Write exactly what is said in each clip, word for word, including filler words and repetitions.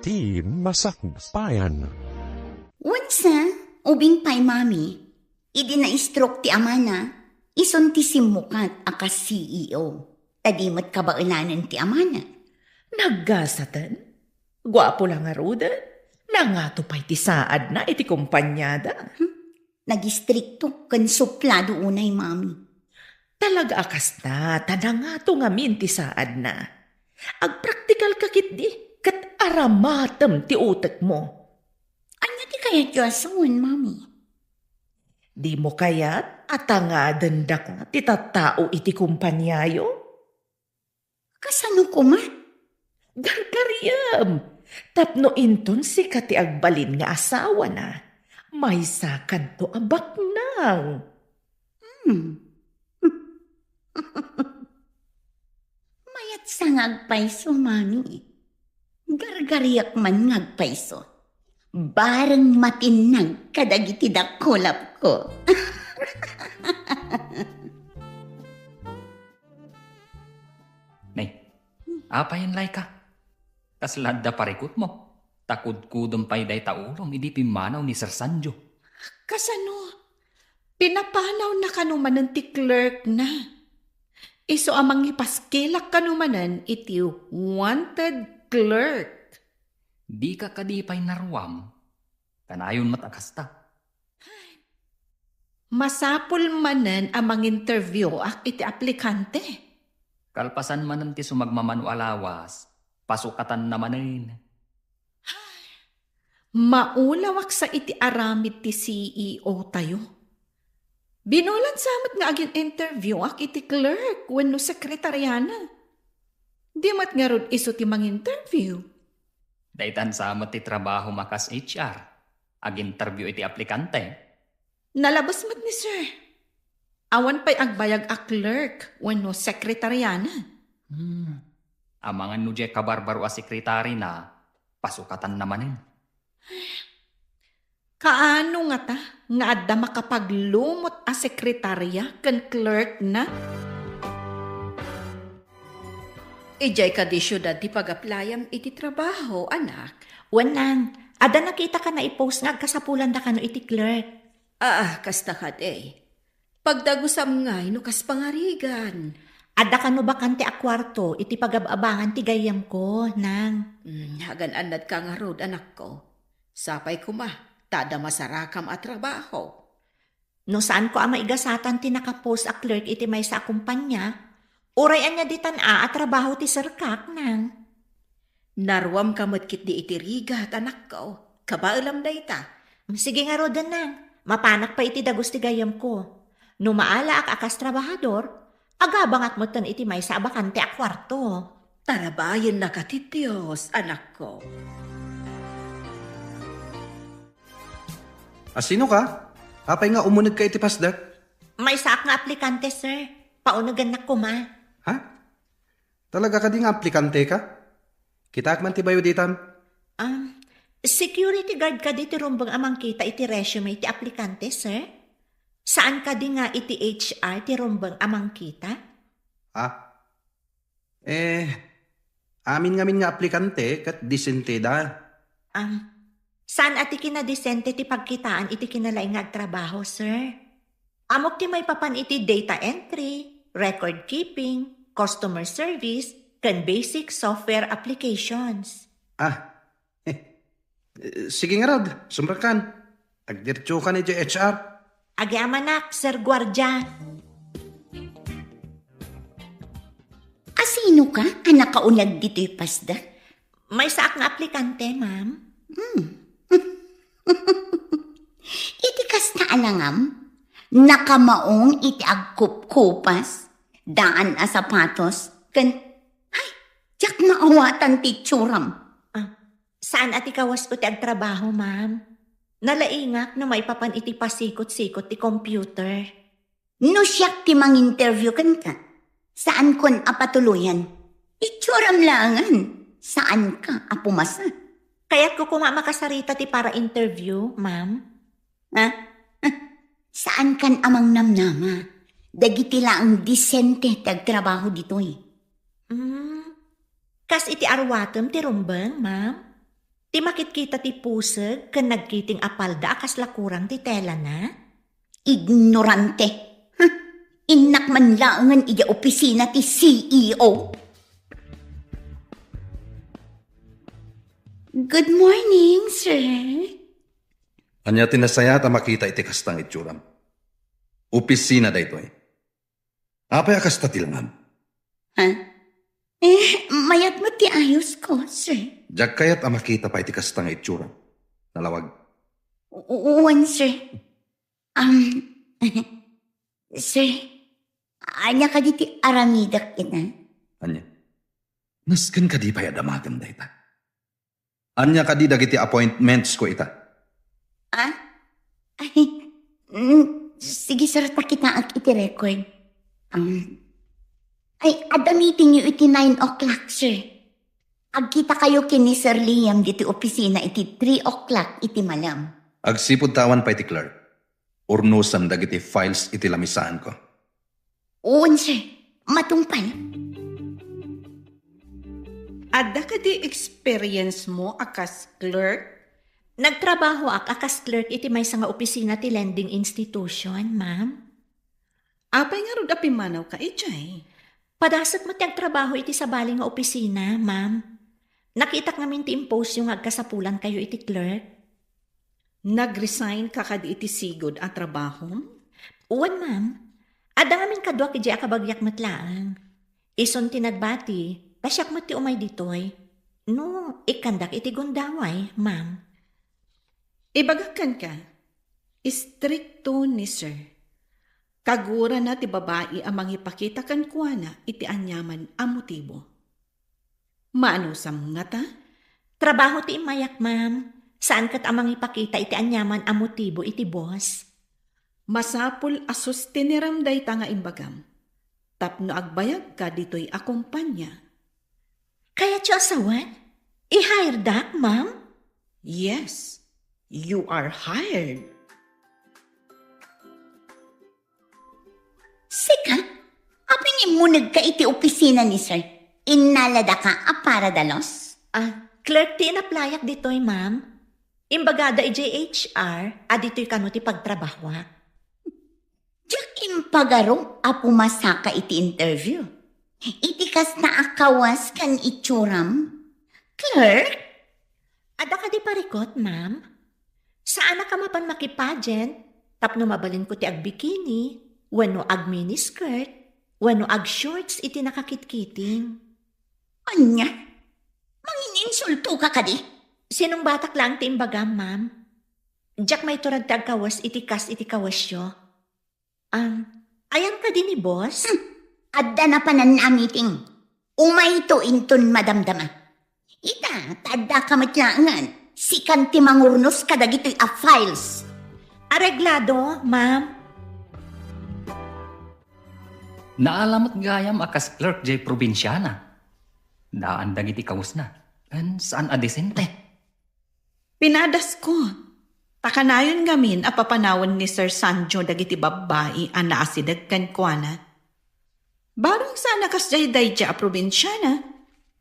ti masakbayan. Wen sa, ubing pay, Mami, idi na-stroke ti amana, isun ti simmukat a kas C E O, ta di met kabaelanen ti amana. Naggasaten? Guapo la ngaruden? Nangato pay ti saadna iti kompaniada. Hmm? Nagistrikto ken suplado unay, Mami. Talaga a kasta, ta nangato ngamin ti saadna. Agpraktikalka ketdi, ket aramatem ti utekmo. Ania ti kayatyo a sawen, Mami? Dimo kayat a tangadendaka ti tattao iti kompaniayo? Kasano koma? Gargariem! Tapno inton sika ti agbalin nga asawana, maysakanto a baknang. Hmm. Mayat sa nga agpayso, Mami. Gargariak man nga agpayso. Bareng matinnag kadagiti dakulapko. Nay, apayen, Laika? Kasla adda parikutmo? Ta kudkudem pay dayta ulom idi pimmanaw ni Sir Sanjo. Kasano? Pinapanaw na kano manen ti clerk na. Isu a mangipaskilak kano manen iti wanted clerk. Dika kadi pay naruam? Kanayon met a kasta. Masapul manen a manginterviewak iti aplikante. Kalpasan manen ti sumagmamano a lawas, pasukatanna manen. Maulawak sa iti aramid ti C E O tayo. Binulan sa met nga agin-interviewak iti clerk wenno sekretariana. Di met ngarud isu ti manginterview. Daytan sa met ti trabahom a kas H R, aginterview iti aplikante. Nalabes met ni Sir. Awan pay agbayag a clerk wenno sekretariana. Hmm. Amangan no diay kabarbaro a sekretarina, pasukatanna manen. Kaano ngata nga adda makapaglumot a sekretaria ken clerk na? Idiay kadi siudad ti pag-applyam iti trabaho, anak? Wen, nang, adda nakitaka naipost nga agkasapulandakano iti clerk. Ah, kasta kadi. Pagdagusam ngay no kas pangarigan. Adda kano bakante a kuarto iti pagab-abangan ti gayyemko, nang. Hmm, agan-annadka ngarud, anakko. Sapay koma, ta adda masarakam a trabaho. No saanko a maigasatan ti nakapost a clerk iti maysa a kompania, uray ania ditan a, a trabaho ti serkak, nang. Naruamka met ketdi iti rigat, anakko. Kabaelam dayta. Sige ngaruden, nang. Mapanak pay iti dagus ti gayyemko. No maalaak a kas trabahador, agabangak metten iti maysa a bakante a kuarto. Tarabayennaka ti Dios, anakko. A, sinoka? Apay nga umunegka iti pasdek? Maysaak nga aplikante, sir. Paunegennak koma. Ha? Talaga kadi nga aplikanteka? Kitaek man ti bayo ditan. Um, security guard kadi ti rumbeng a mangkita iti resume ti aplikante, sir? Saan kadi nga iti H R ti rumbeng a mangkita? Ah, Eh, amin ngamin nga aplikante ket disenteda. Ah, saan a ti kinadisente ti pagkitaan iti kinalaing nga agtrabaho, sir? Ammok ti maipapan iti data entry, record keeping, customer service, ken basic software applications. Ah, Eh, sige ngarud, sumrekkan. Agdiretsokan idiay H R. Agyamanak, Sir Guardia. Asinoka a nakauneg ditoy pasdek? Maysaak nga aplikante, ma'am. Hmm. Iti kasta a langam, nakamaong iti agkupkupas, daan a sapatos, ken, ay, diak maawatan ti itsuram. Ah, Saan a ti kawasko ti agtrabaho, ma'am? Nalaingak no maipapan iti pasikot-sikot ti computer. No siak ti manginterview kenka, saankon a patuloyan. Itsuram laengen, saanka a pumasa. Kayatko koma makasarita ti para-interview, ma'am. Ha? Saankan a mangnamnama. Dagiti laeng disente ti agtrabaho ditoy. Mm. Kas iti arwatem ti rumbeng, ma'am? Ti makitkita ti puseg ken nagkiting a palda a kasla kurang ti telana? Ignorante. Huh. Innak man laengen idiay opisina ti C E O. Good morning, sir. Ania ti nasayaat a makita iti kasta nga itsuram? Opisina daytoy. Apay a kasta ti langam? Ha? Eh, mayat met ti ayos ko, sir. Diak kayat a makita pay ti kasta nga itsuram. Nalawag. U-, wen, sir. Um, sir, ania kadi ti aramidek ita? Ania? Nasken kadi pay a damatem dayta? Ania kadi dagiti appointments ko ita? Ah? Ay, mm, sige, sir, ta kitaak iti record. Um, ay, adda meeting yo iti nine o'clock, sir. Agkitakayo ken ni Sir Liam ditoy opisina iti three o'clock iti malem. Agsipud ta awan pay ti clerk, urnosem dagiti files iti lamisaanko. Wen, sir. Matungpal. Adda kadi experience mo a kas clerk? Nagtrabahoak a kas clerk iti maysa nga opisina ti lending institution, ma'am. Apay ngarud a pimmanawka idiay? Padasek met ti agtrabaho iti sabali nga opisina, ma'am. Nakitak ngamin ti impostyo nga agkasapulankayo iti clerk. Nag-resign ka kadi iti sigud a trabahom? Wen, ma'am. Adda ngamin kaduak idiay a kabagiak met laeng. Isun ti nagbati, ta siak met ti umay ditoy. No, ikkandak iti gundaway, ma'am. Ibagak kenka, istrikto ni Sir. Kagurana ti babai a mangipakita kenkuana iti aniaman a motibo. Maanusam ngata? Trabaho ti immayak, ma'am. Saan ket a mangipakita iti aniaman a motibo iti boss. Masapul a sustinerem dayta nga imbagam tapno agbayagka ditoy a kompania. Kayatyo a sawen? I-hiredak, ma'am? Yes, you are hired. Sika? Apay nga immunegka iti opisina ni Sir? Innaladaka a para dalos? Ah, clerk ti inaplayak ditoy, ma'am. Imbagada idiay H R a ditoy kano ti pagtrabahoak. Diak impagarup a pumasaka iti interview. Iti kasta a kawas ken itsuram? Clerk? Adda kadi parikut, ma'am? Saanak a mapan makipageant tapno mabalinko ti agbikini, wenno agminiskirt, wenno agshorts iti nakakitkiting. Ania? Mangininsultoka kadi? Sinungbatak laeng ti imbagam, ma'am. Diak maiturag ti agkawas iti kas iti kawasyo. Am, ayan kadi ni boss? Hmm. Adda napanan-a meeting. Umayto inton madamdama. Ita, ta addaka met laengen. Sikan ti mangurnos kadagitoy a files. Areglado, ma'am. Naala met gayam a kas clerk jay probinsiana. Daan dagiti kawesna, ken saan a desente. Pinadasko, ta kanayon ngamin a papanawen ni Sir Sanjo dagiti babbai a naasideg kenkuana. Barang saan a kasdiay daydiay a probinsiana.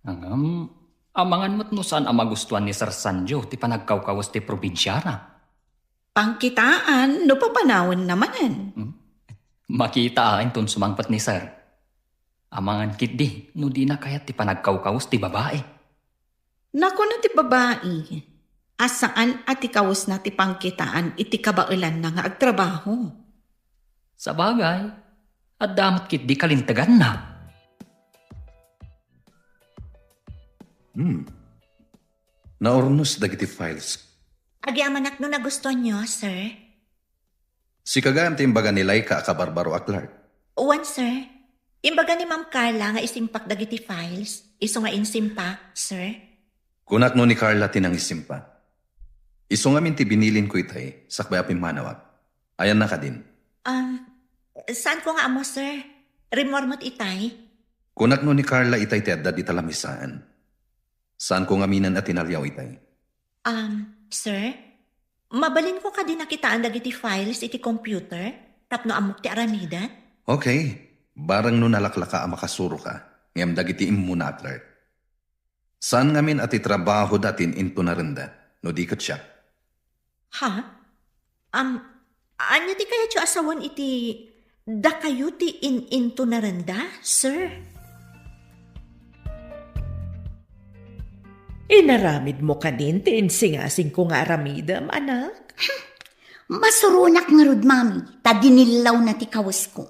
Ngem, amangan met no saan a magustuan ni Sir Sanjo ti panagkawkawes ti probinsiana. Pangkitaan no papanawenna manen. Hmm? Makita a inton sumangpet ni Sir. Amangan ketdi no dina kayat ti panagkawkawes ti babai. Nakuna ti babai a saan a ti kawesna ti pangkitaan iti kabaelanna nga agtrabaho. Sabagay, adda met ketdi kalinteganna. Hmm. Naurnos dagiti files. Agyamanak no nagustuanyo, sir. Sika gayam ti imbaga ni Laika a kabarbaro a clerk? Wen, sir. Imbaga ni Ma'am Carla nga isimpak dagiti files. Isu nga insimpak, sir. Kunak no ni Carla ti nangisimpak. Isu ngamin ti binilinko itay, sakbay a pimmanawak. Ayanna kadin? Um, saanko nga ammo, sir. Rimmuar met itay. Kunak no ni Carla itay ti adda dita lamisaan. Saanko ngaminen a tinaliaw itay. Um, sir? Mabalinko kadi a kitaan dagiti files iti computer tapno ammok ti aramiden? Okay. Barang no nalaklaka a makasuroka, ngem dagiti immuna a clerk. Saan ngamin a ti trabahoda ti in-intunarenda, no di ket siak. Ha? Am, ania ti kayatyo a sawen iti dakayo ti in-intunarenda, sir? Inaramidmo kadin ti insingasingko nga aramidem, anak? Masuronak ngarud, Mami, ta dinillawna ti kawesko.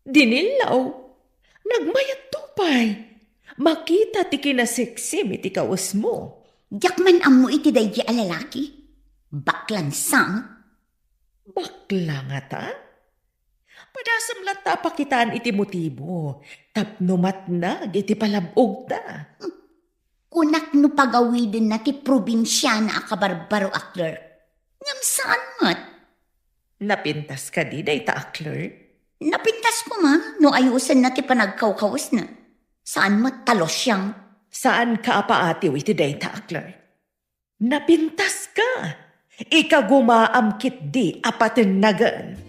Dinillaw? Nagmayatto pay. Makita ti kinaseksim iti kawesmo. Diak man ammo iti daydi a lalaki. Baklan sang. Bakla ngata? Padasem latta a pakitaan iti motibo tapno matnag iti palab-ogta. Kunak no pagawidenna ti probinsiana a kabarbaro a clerk. Ngem saan met. Napintas kadi dayta a clerk? Napintas koma no ayusenna ti panagkawkawesna. Saan met ta losyang. Saanka a paatiw iti dayta a clerk. Napintaska. Ikagumaam ketdi a patennagen.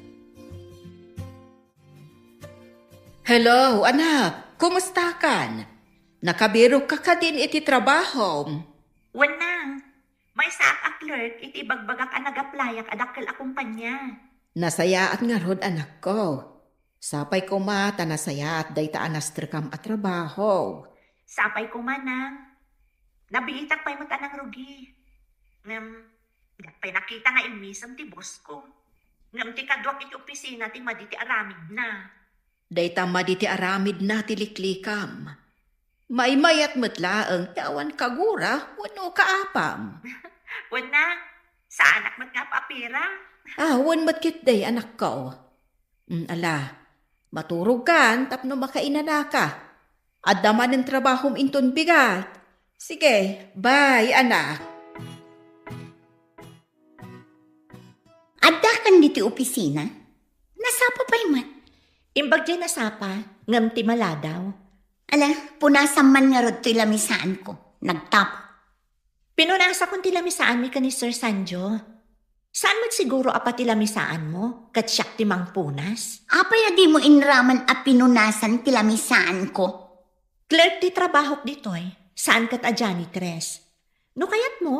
Hello, anak. Kumustakan? Nakabirokka kadin iti trabahom? Wen, nang. Maysaak a clerk iti ibagbagak a nag-applyak a dakkel a kompania. Nasayaat ngarud, anakko. Sapay koma ta nasayaat dayta a nastrekam a trabaho. Sapay koma, nang. Nabiitak pay met a nangrugi. Ngem, diak pay nakita nga immisem ti boss ko. Ngem ti kaduak iti opisina ti madi ti aramidna. Dayta madi ti aramidna ti liklikam. Maymayat met laeng ti awan kagura wenno kaapam. Wen, nang, saanak met nga apapira. Ah, wen met ketdi, anakko. Mm, ala, maturogkan tapno makainanaka. Adda manen trabahom inton bigat. Sige, bye, anak. Addakan ditoy opisina? Nasapa pay met? Imbag diay nasapa, ngem ti maladaw. Ala, punasam man ngarud toy lamisaanko. Nagtapok. Pinunasakon ti lamisaanmi ken ni Sir Sanjo. Saan met siguro a pati lamisaanmo, ket siak ti mangpunas? Apay a dimo inraman a pinunasan ti lamisaanko? Clerk ti trabahok ditoy, saan ket a janitress. No kayatmo,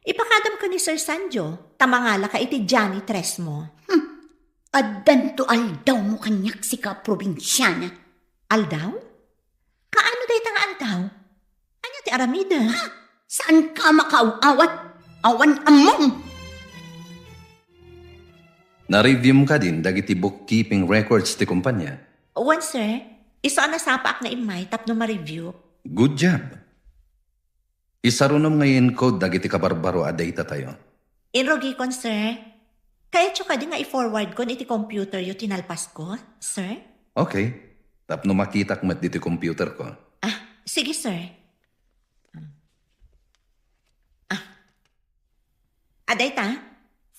ipakadam ken ni Sir Sanjo, ta mangalaka iti janitresmo. Hmm. Addanto aldawmo kaniak, sika probinsiana. Aldaw? Kaano dayta nga aldaw? Ania ti aramidem? Ha? Saanka makaaw-awat? Awan ammom! Na-reviewm kadin dagiti bookkeeping records ti kompania? Wen, sir. Isu a nasapaak nga immay tapno ma-review. Good job. Isarunom nga i-encode dagiti kabarbaro a datatayo. Inrugikon, sir. Kayatyo kadi nga i-forwardkon iti computeryo ti nalpasko, sir? Okay. Tapno makitak met ditoy computerko. Ah, sige, sir. Ah. Adayta?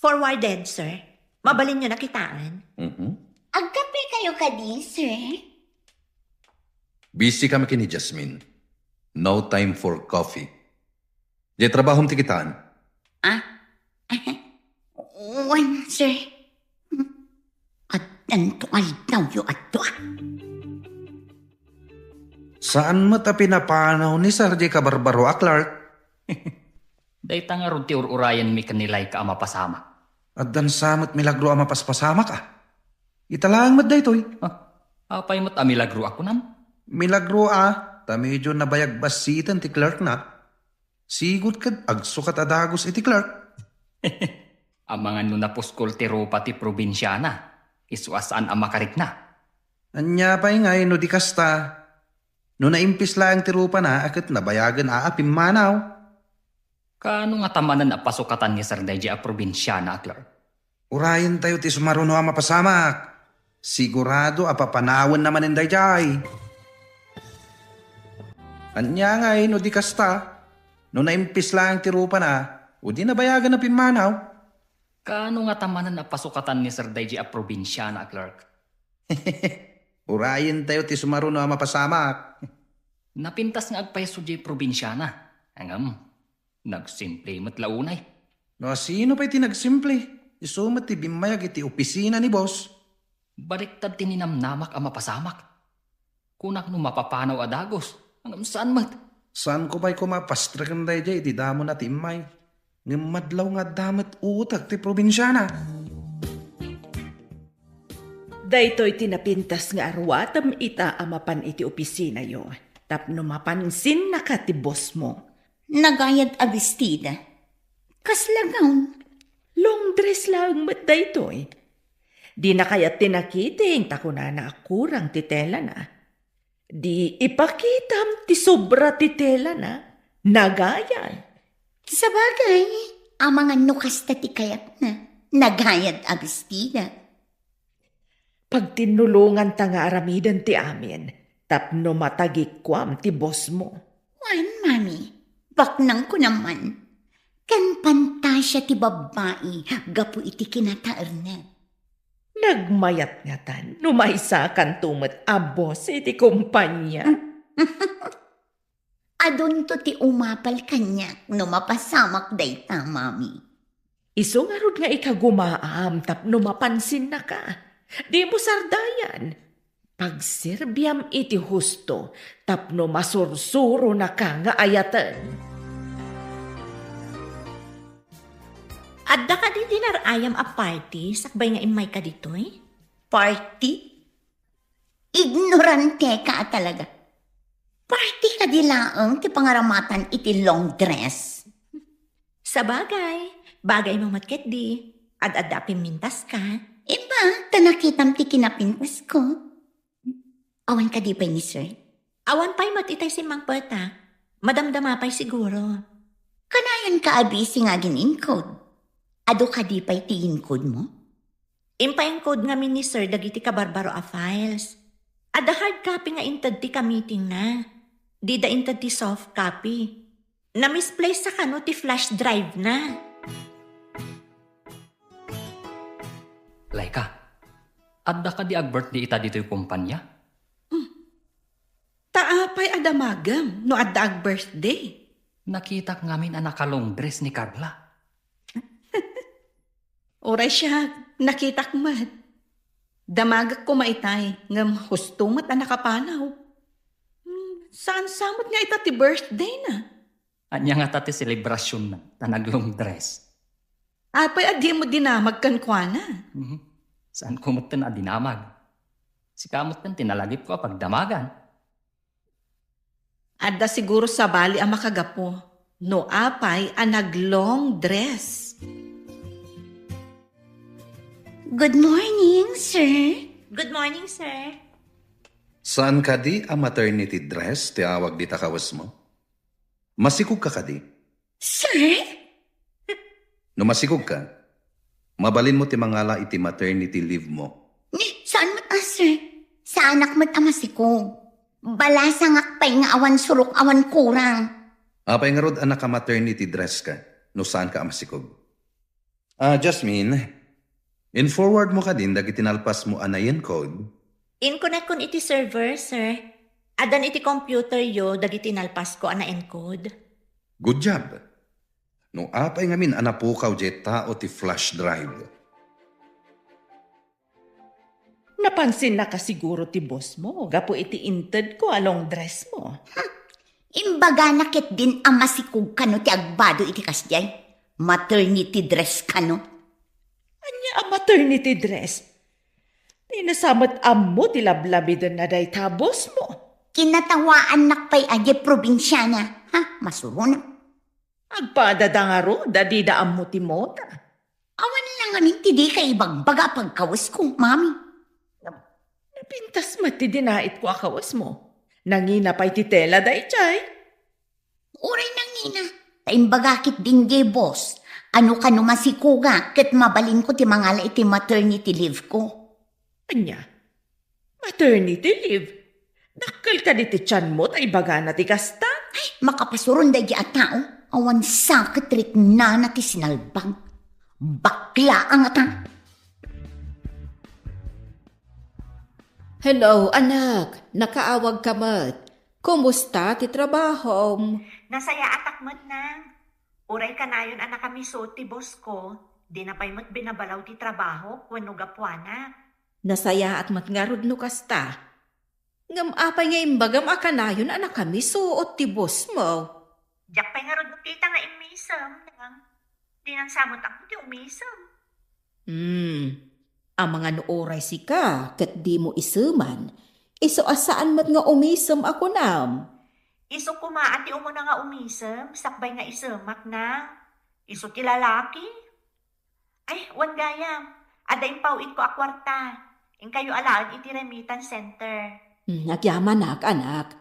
Forwarded, sir. Mabalinyo nakitaan. Mhm. Agkapekayo kadi, sir? Busy kami ken ni Jasmine. No time for coffee. Diay trabahom ti kitaan? Ah? Wen, sir. Addanto aldawyo a dua. Saan met a pinapanaw ni Sir diay kabarbaro a clerk? Dayta ngarud ti ur-urayenmi ken ni Laika a mapasamak. Addan sa met milagro a mapaspasamak, a? Ita laeng met daytoy. Ah, apay met a milagro a kunam? Milagro a, ta medyo nabayag bassiten ti clerkna. Sigud ket agsukat a dagus iti clerk. Amangan no napuskol ti rupa ti probinsiana, isu a saan a makarikna. Ania pay ngay no di kasta? No naimpis laeng ti rupana a ket nabayagen a a pimmanaw. Kaano ngata manen a pasukatan ni Sir daydiay a probinsiana a clerk? Urayentayo ti sumaruno a mapasamak. Sigurado a papanawenna manen daydiay. Ania ngay no di kasta? No naimpis laeng ti rupana, o di nabayagen a pimmanaw? Kaano ngata manen a pasukatan ni Sir daydiay a probinsiana a clerk? Urayentayo ti sumaruno a mapasamak. Napintas nga agpayso diay probinsiana. Ngem, nagsimple met la unay. No asino pay ti nagsimple? Isu met ti bimmayag iti opisina ni boss. Baliktad ti ninamnamak a mapasamak. Kunak no mapapanaw a dagus, ngem saan met. Saanko pay koma a pastreken daydiay iti damona ti immay. Ngem madlaw nga adda met utek ti probinsiana. Daytoy ti napintas nga aruatem ita a mapan iti opisinayo, tapno mapansinnaka ti bossmo. Nagayad a bestida. Kasla gown? Long dress laeng met daytoy. Dina kayat ti nakiting ta kunana a kurang ti telana. Di ipakitam ti sobra ti telana. Nagayad. Sabagay, amangan no kasta ti kayatna. Nagayad a bestida. Pagtinnulonganta nga aramiden ti amin tapno matagikuam ti bossmo. Wen, Mami, baknangko naman. Ken pantasia ti babbai gapu iti kinataerna. Nagmayat ngatan no maisakanto met a boss iti kompania. Adunto ti umapal kaniak no mapasamak dayta, Mami. Isu ngarud nga ikagumaam tapno mapansinnaka. Dimo sardayan. Pagserbiam iti husto tapno masursuronaka nga ayaten. Adda kadi dinner-ayam a party sakbay nga immayka ditoy? Party? Ignoranteka a talaga. Party kadi laeng ti pangaramatan iti long dress? Sabagay, bagaymo met ketdi. Ad-adda a pimmintaska. Iba, ta nakitam ti kinapintasko. Awan kadi pay ni sir? Awan pay met itay simmangpetak. Madamdama pay siguro. Kanayon ka a busy nga agin-encode. Adu kadi pay ti encode mo? Impa-encode ngamin ni sir dagiti kabarbaro a files. Adda hard copy nga inted ti ka-meetingna. Dida inted ti soft copy. Na-misplace sa kano ti flash drive na. Laika, adda kadi ag-birthday ita ditoy kumpanya? Hmm. Ta apay a damagem no adda ag-birthday? Nakitak ngamin a naka-long dress ni Carla. Uray siak, nakitak met. Damagek koma itay, ngem husto met a nakapanaw. Hmm, saan sa met nga ita ti birthday na? Ania ngata ti selebrasyon na, ta nag-long dress? Apay a dimo dinamag kenkuana? Mhm. Saanko metten a dinamag. Sika metten ti nalagipko a pagdamagan. Adda siguro sabali a makagapu no apay a nag-long dress. Good morning, sir. Good morning, sir. Saan kadi a maternity dress ti awag dita kawesmo? Masikogka kadi? Sir? No masikogka, mabalinmo ti mangala iti maternity leave mo. Ni, saan met a, sir? Saanak met a masikog. Balasangak pay nga awan surok, awan kurang. Apay ngarud a naka-maternity dress ka no saanka a masikog? Ah, Jasmine, in-forward mo kadin dagiti nalpasmo a na-encode? In-connect-kon iti server, sir. Addan iti computeryo dagiti nalpasko a na-encode. Good job. No apay ngamin a napukaw diay tao ti flash drive? Napansinnaka siguro ti boss mo gapu iti intedko a long dress mo. Hmm. Imbagana ketdin a masikog kano ti agbado iti kasdiay. Maternity dress kano. Ania a maternity dress? Dina sa met ammo ti lablabiden na dayta boss mo. Kinatawaannak pay a diay probinsiana, ha? Masuronak. Agpadada ngarud a dida ammo ti moda. Awan la ngamin ti dika ibagbaga a pagkawesko, Mami. Nam-, napintas met ti dinaitko a kawesmo. Nangina pay ti tela daydiay. Uray nangina, ta imbaga ketdin diay boss, a no kano masikoga ket mabalinko ti mangala iti maternity leave ko. Ania? Maternity leave? Dakkel kadi ti tianmo ta ibagana ti kasta? Ay, makapasuron daydi a tao. Awan sa ket riknana ti sinalbag. Bakla a ngata. Hello, anak. Nakaawag ka met. Kumusta ti trabahom? Nasayaatak met, Nang. Uray kanayon a nakamisut ti boss ko, dina pay met binabalaw ti trabahok wenno gapuanak. Nasayaat met ngarud no kasta. Ngem apay nga imbagam a kanayon a nakamisuot ti boss mo? Diak pay ngarud makita nga immisem, nang. Dinan sa met ammo ti umisem. Hmm. Amangan no uray sika ket dimo iseman, isu a saan met nga umisem a kunam. Isu koma a ti umuna nga umisem, sakbay nga isemak, nang. Isu ti lalaki. Ay, wen gayam. Adda impaw-itko a kuarta. Inkayo alaen iti remittance center. Hmm, agyamanak, anak.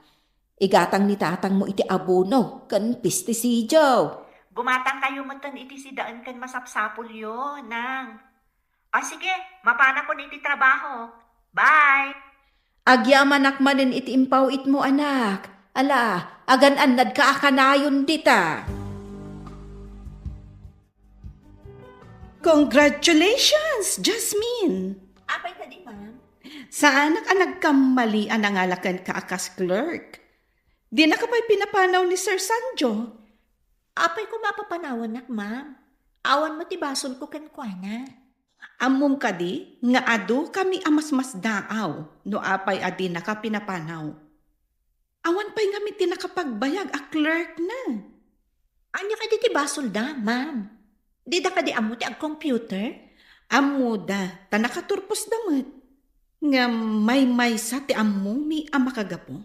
Igatang ni tatangmo iti abono ken pestisidio. Gumatangkayo metten iti sidaen ken masapsapulyo, nang. O sige, mapanakon iti trabaho. Bye! Agyamanak manen iti impaw-itmo, anak. Ala, agan-annadka a kanayon dita. Congratulations, Jasmine! Apay kadi, ma'am? Saanak a nagkammali a nangalakenka a kas clerk. Dinaka pay pinapanaw ni Sir Sanjo. Apay koma a papanawannak, ma'am? Awan met ti basolko kenkuana. Ammom kadi nga adu kami a masmasdaaw no apay a dinaka pinapanaw? Awan pay ngamin ti nakapagbayag a clerk na. Ania kadi ti basolda, ma'am? Dida kadi ammo ti agcomputer? Ammoda, ta nakaturposda met. Ngem maymaysa ti ammomi a makagapu.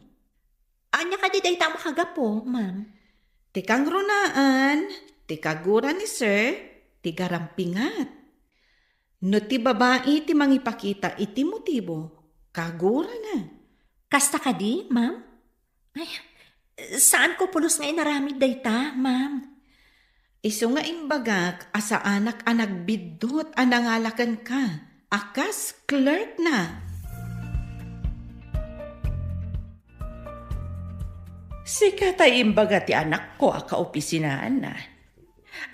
Ania kadi dayta a makagapu, ma'am? Ti kangrunaan, ti kagura ni Sir, ti garampingat. No ti babai ti mangipakita iti motibo, kagurana. Kasta kadi, ma'am? Ay, saanko pulos nga inaramid dayta, ma'am. Isu nga imbagak a saanak a nagbiddut a nangala kenka a kas clerk na. Sika tay imbaga ti anakko a kaopisinaan.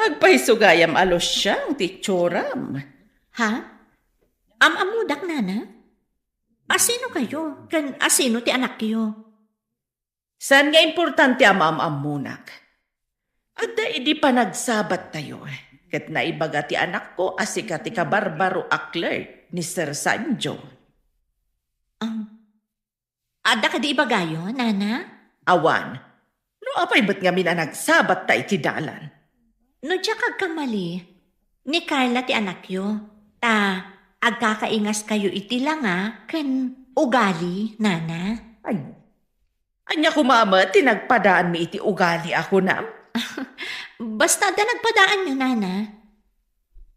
Agpayso gayam a lusiang ti itsuram. Ha? Am-ammodak, nana? Asino kayo? Ken asino ti anakyo? Saan nga importante a maam-ammonak? Adda idi panagsabattayo, ket naibaga ti anakko a sika ti kabarbaro a clerk ni Sir Sanjo. Ang Adda kadi ibagayo, nana? Awan. No apay met ngamin a nagsabatta iti dalan? No diak agkamali, ni Carla ti anakyo, ta agkakaingaskayo iti langa ken ugali, nana. Ay, ania koma met ti nagpadaanmi iti ugali a kunam? Basta adda nagpadaanyo, nana.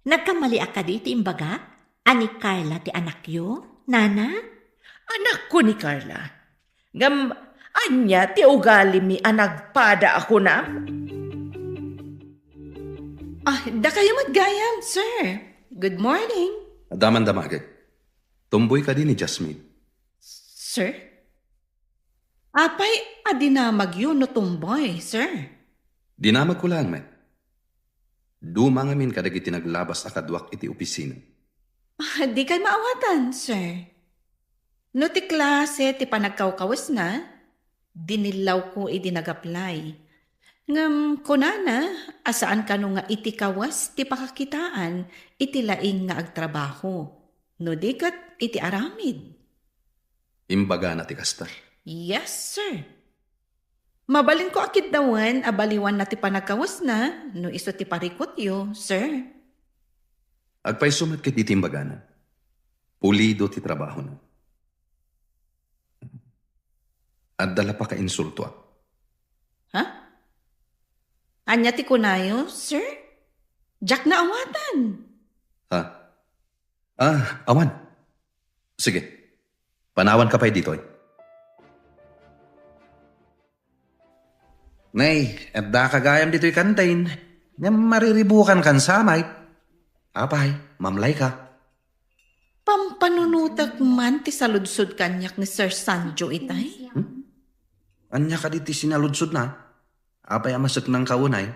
Nagkamaliak kadi iti imbagak a ni Carla ti anakyo, nana? Anakko ni Carla. Ngem ania ti ugalimi a nagpada a kunam? Ah, dakayo met gayam, sir. Good morning. Adda man damagek. Tumboy kadi ni Jasmine? Sir? Apay a dinamagyo no tumboy, sir? Dinamagko laeng met. Duma ngamin kadagiti naglabas a kaduak iti opisina. Ah, dikay maawatan, sir. No ti klase ti panagkawkawesna, dinillawko idi nag-apply. Ngem kunana a saan kano nga iti kawes ti pakakitaan iti laing nga agtrabaho, no di ket iti aramid. Imbagana ti kasta? Yes, sir. Mabalinko a kiddawen a baliwanna ti panagkawesna no isu ti parikutyo, sir. Agpayso met ket iti imbagana. Pulido ti trabahona. Adda la pakainsultoak. Ha? Ania ti kunayo, sir? Diak naawatan. Ha? Ah, awan. Sige. Panawanka pay ditoy. Nay, addaka gayam ditoy kantin. Ngem mariribukankan sa met. Apay, mamlayka. Pampanunotek man ti saludsod kaniak ni Sir Sanjo itay. Hmm? Ania kadi ti sinaludsodna? Apay a maseknangka unay?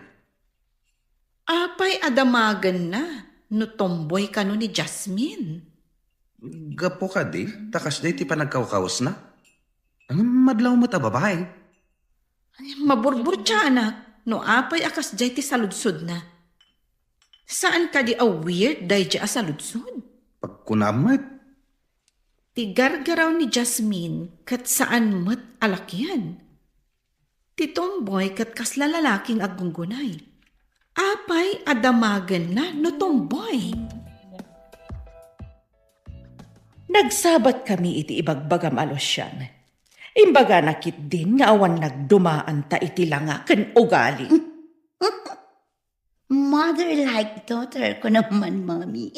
Apay a damagenna no tomboy kano ni Jasmine? Gapu kadi, ta kasdiay ti panagkawkawesna. Ngem madlaw met a babai. Ay, maburburtiaanak no apay a kasdiay ti saludsodna. Saan kadi a weird daydiay a saludsod? Pagkunam met. Ti gargaraw ni Jasmine ket saan met a lakian. Ti tomboy ket kasla lalaki nga aggunggunay. Apay a damagenna no tomboy? Nagsabat kami iti ibagbagam a Lucian. Imbagana ketdin nga awan nagdumaanta iti langa ken ugali. Mother like daughter ko naman, Mami.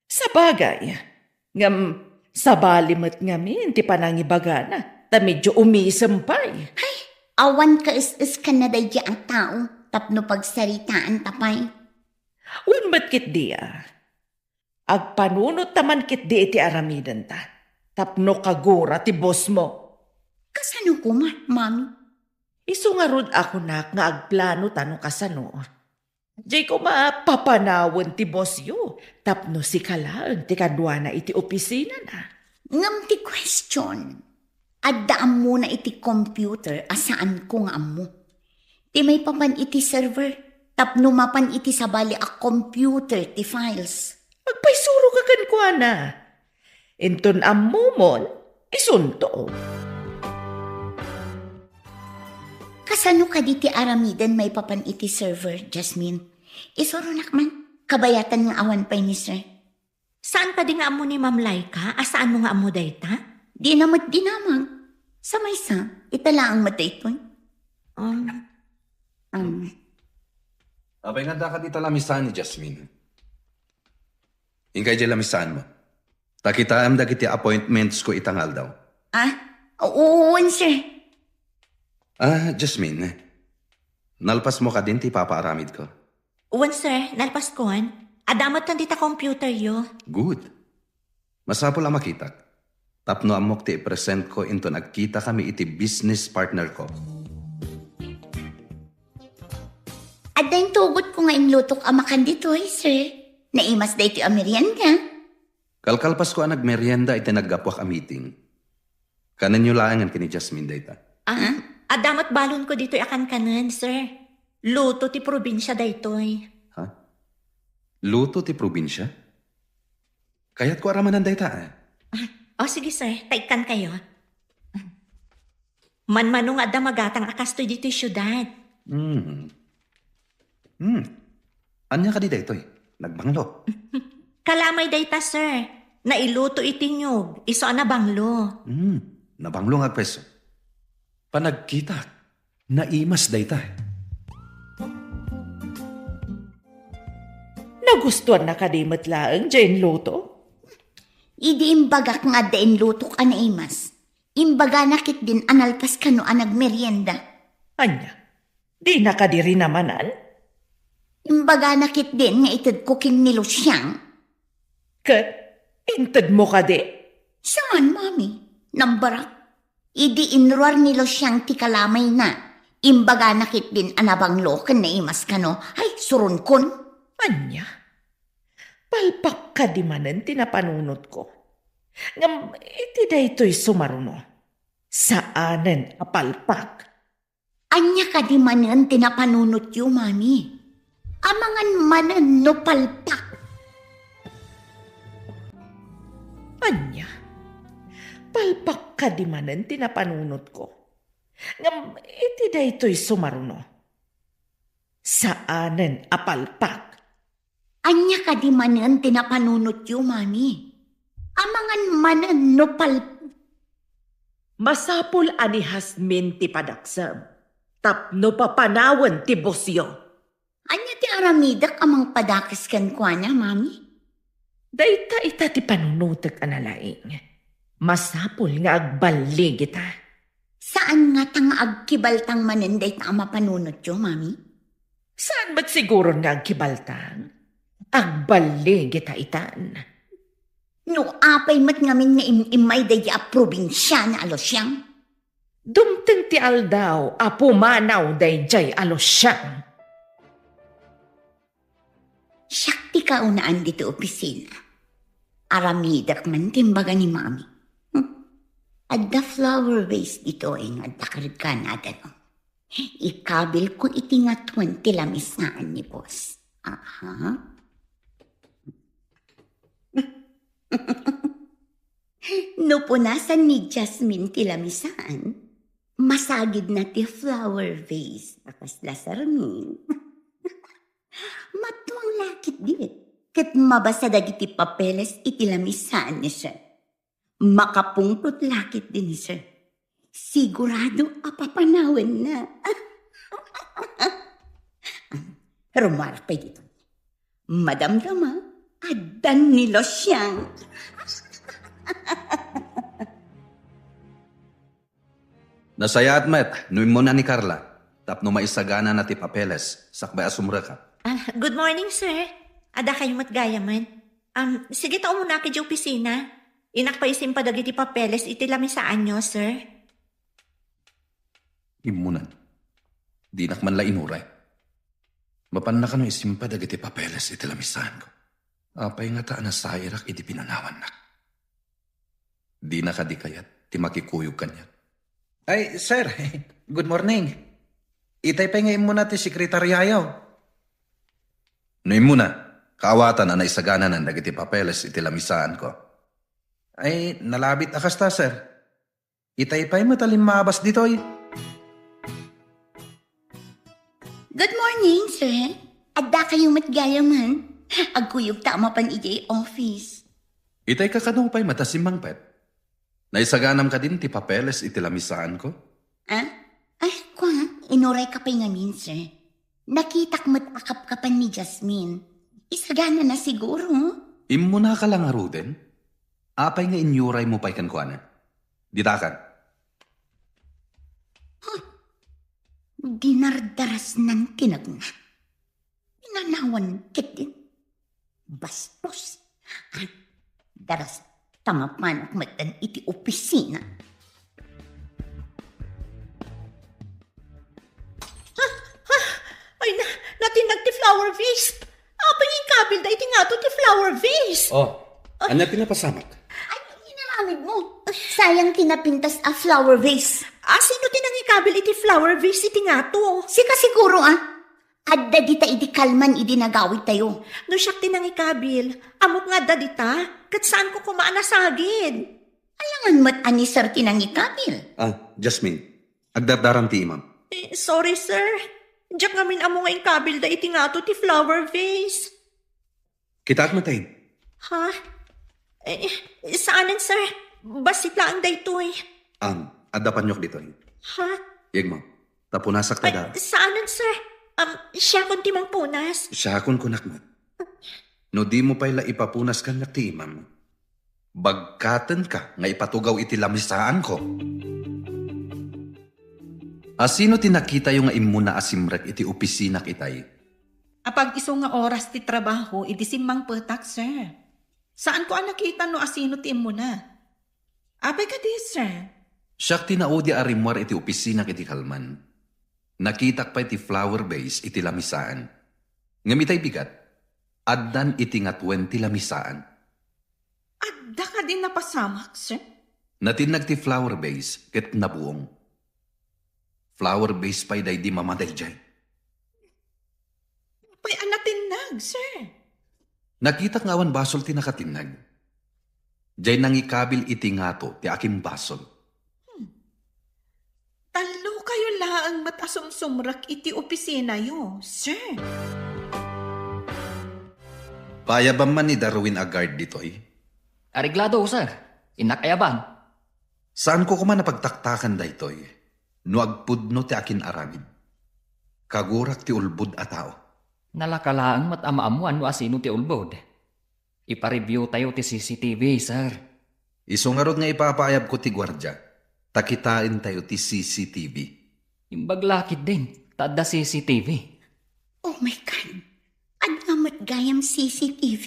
Sabagay, ngem sabali met ngamin ti panangibagana, ta medyo umisem pay. Ay, awan kaes-es ken na daydi a tao tapno pagsaritaan ta pay. Wen met ketdi a, agpanunot ta man ketdi iti aramidenta, tapno kagura ti boss mo. Kasano koma, Mami? Isu ngarud a kunak nga agplano ta no kasano. Diay koma papanawen ti boss yo, tapno sika laeng ti kaduana iti opisinana. Ngem ti question, adda ammona iti computer a saanko nga ammo. Ti maipapan iti server, tapno mapan iti sabali a computer ti files. Agpaisuro ka kenkuana. Inton ammomon, isunto. Kasano kadi ti aramiden maipapan iti server, Jasmine? Isuronak man, kabayatan nga awan pay ni sir. Saan kadi nga ammo ni Ma'am Laika a saanmo nga ammo dayta? Dina met dinamag. Sa maysa, ita laeng met daytoy. Um, Um, Apay nga adda kadi ta lamisaan ni Jasmine? Inkay diay lamisaanmo. Ta kitaem dagiti appointments ko ita nga aldaw. Ah? Wen, sir. Ah, Jasmine, nalpasmo kadin ti ipapaaramidko? Wen, sir, nalpaskon. Adda met dita computer yo. Good. Masapul a makitak. Tapno ammok ti ipresentko inton agkitakami iti business partner ko. Adda intugot ko nga inlutok a makan ditoy, sir. Naimas daytoy a merienda. Kalkalpasko a nagmerienda iti naggapuak a meeting. Kanenyo laengen ken ni Jasmine dayta. Ah, adda met balonko ditoy a kankanen, sir. Luto ti probinsia daytoy. Ha? Luto ti probinsia? Kayatko a ramanan dayta, eh. Ah, o, sige, sir. Ta ikkankayo. Manmano nga adda magatang a kastoy ditoy siudad. Hmm. Hmm. Ania kadi daytoy? Nagbanglo? Kalamay dayta, sir. Nailuto iti niyog, isu a nabanglo. Hmm. Nabanglo nga agpreso. Panagkitak, naimas dayta. Nagustuanna kadi met laeng diay inluto? Idi imbagak nga adda inlutok a naimas, imbagana ketdin a nalpas kano a nagmerienda. Ania? Dina kadi rinamanan? Imbagana ketdin nga itedko ken ni Luciang. Ket intedmo kadi? Saan, Mami. Nambarak. Idi inruar ni Luciang ti kalamayna, imbagana ketdin a nabanglo ken naimas kano. Ay, suronkon. Ania? Palpak kadi manen ti napanunotko. Ngem iti daytoy sumaruno, saanen a palpak. Ania kadi manen ti napanunotyo, Mami? Amangan manen no palpak. Ania? Palpak kadi manen ti napanunotko. Ngem iti daytoy sumaruno, saanen a palpak. Ania kadi manen ti napanunotyo, Mami? Amangan manen no pal- Masapul a ni Jasmine ti padaksem, tapno papanawen ti bossyo. Ania ti aramidek a mangpadakes kenkuana, Mami? Dayta ita ti panunotek a nalaing. Masapul nga agballigita. Saan ngata nga agkibaltang manen dayta a mapanunotyo, Mami? Saan met siguron nga agkibaltang? Agballigita itan. No apay met ngamin nga im-immay daydi a probinsiana a Luciang? Dumteng ti aldaw a pumanaw daydiay a Luciang. Siak ti kaunaan ditoy opisina. Aramidek man ti imbaga ni Mami. Hmm. Adda flower vase ditoy nga adda kargana, no? Ikabilko iti ngatuen ti lamisaan ni boss. Aha. No punasan ni Jasmine ti lamisaan, masagidna ti flower vase a kasla sarmin. Matuang la ketdi, ket mabasa dagiti papeles iti lamisaan ni Sir. Makapungtot la ketdi ni Sir. Sigurado a papanawenna. Rummuar pay ditoy. Madamdama, addan ni Lucian. Nasayaat met no immuna ni Carla tapno maisaganana ti papeles sakbay a sumrekak. Ah, good morning, sir. Adda kayo met gayamen. Um, sige ta umunak idiay opisina. Innak pay isimpa dagiti papeles iti lamisaanyo, sir. Immunan. Dinak man la inuray. Mapanna kano isimpa dagiti papeles iti lamisaanko. Apay ngata a nasairak idi pinanawannak? Dina kadi kayat ti makikuyog kaniak? Ay, sir. Good morning. Itay pay nga immuna ti sekretariayo. No immuna, kaawatan a naisagananan dagiti papeles iti lamisaanko. Ay, nalabit a kasta, sir. Itay pay met a limmabas ditoy. Good morning, sir. Adda kayo met gayamen. Agkuyog ta a mapan idiay office. Itay kakano pay met a simmangpet? Naisaganam kadin ti papeles iti lamisaanko? Ah? Ay, kwa, inuray ka pay ngamin, sir. Nakitak met a kapkapan ni Jasmine. Isagana na siguro. Immuna ka la ngaruden? Apay nga inyuray mo pay kenkuana? Ditakan. Huh. Dinardarasnan ti nagna. Pinanawan ketdin. Bastos. Daras ta mapanak metten iti opisina. Ha? Ha? Ay, na, natinnag ti flower vase. Apay nga inkabilda iti ngato ti flower vase? Oh, ania ti napasamak? Ay, inaramid mo. Sayang ti napintas a flower vase. Ah, sino ti nangikabil iti flower vase iti ngato? Sika siguro, ah. Adda dita idi kalman idi nagawidtayo. No siak ti nangikabil, ammok nga adda dita, ket saanko koma a nasagid. Alangan met a ni Sir ti nangikabil. Ah, Jasmine, agdardaram ti imam. Eh, sorry, sir. Diak ngamin ammo nga inkabilda iti ngato ti flower vase. Kitaak met, ay. Ha? Eh, saanen, sir. Bassit laeng daytoy. Am, adda paniok ditoy. Ha? Yegmo, ta punasak ta da. Ay, saanen, sir. Am, siakon ti mangpunas. Siakon kunak met. No dimo pay la ipapunas kaniak ti imam, bagkatenka nga ipatugaw iti lamisaanko. Asino ti nakitayo nga immuna a simrek iti opisinak itay? Apag-isu nga oras ti trabaho idi simmangpetak, sir. Saanko a nakita no asino ti immuna. Apay kadi, sir? Siak ti naudi a rimmuar iti opisinak idi kalman. Nakitak pay ti flower vase iti lamisaan. Ngem itay bigat, addan iti ngatuen ti lamisaan. Adda kadi napasamak, sir? Natinnag ti flower vase ket nabuong. Flower vase pay daydi mama daydiay. Apay a natinnag, sir? Nakitak nga awan basol ti nakatinnag. Diay nangikabil iti ngato ti akimbasol. Hmm. Tallo kayo laeng met a sumsumrek iti opisinayo, sir. Paayabam man ni Darwin a guard ditoy? Areglado, sir. Innak ayaban. Saanko koma a pagtaktakan daytoy no agpudno ti akin-aramid. Kagurak ti ulbod a tao. Nalaka laeng met a maammuan no asino ti ulbod. Ipa-review tayo ti C C T V, sir. Isu ngarud nga ipapaayabko ti guardia, ta kitaentayo ti C C T V. Imbag la ketdin, ta adda C C T V. Oh my God! Adda met gayam C C T V.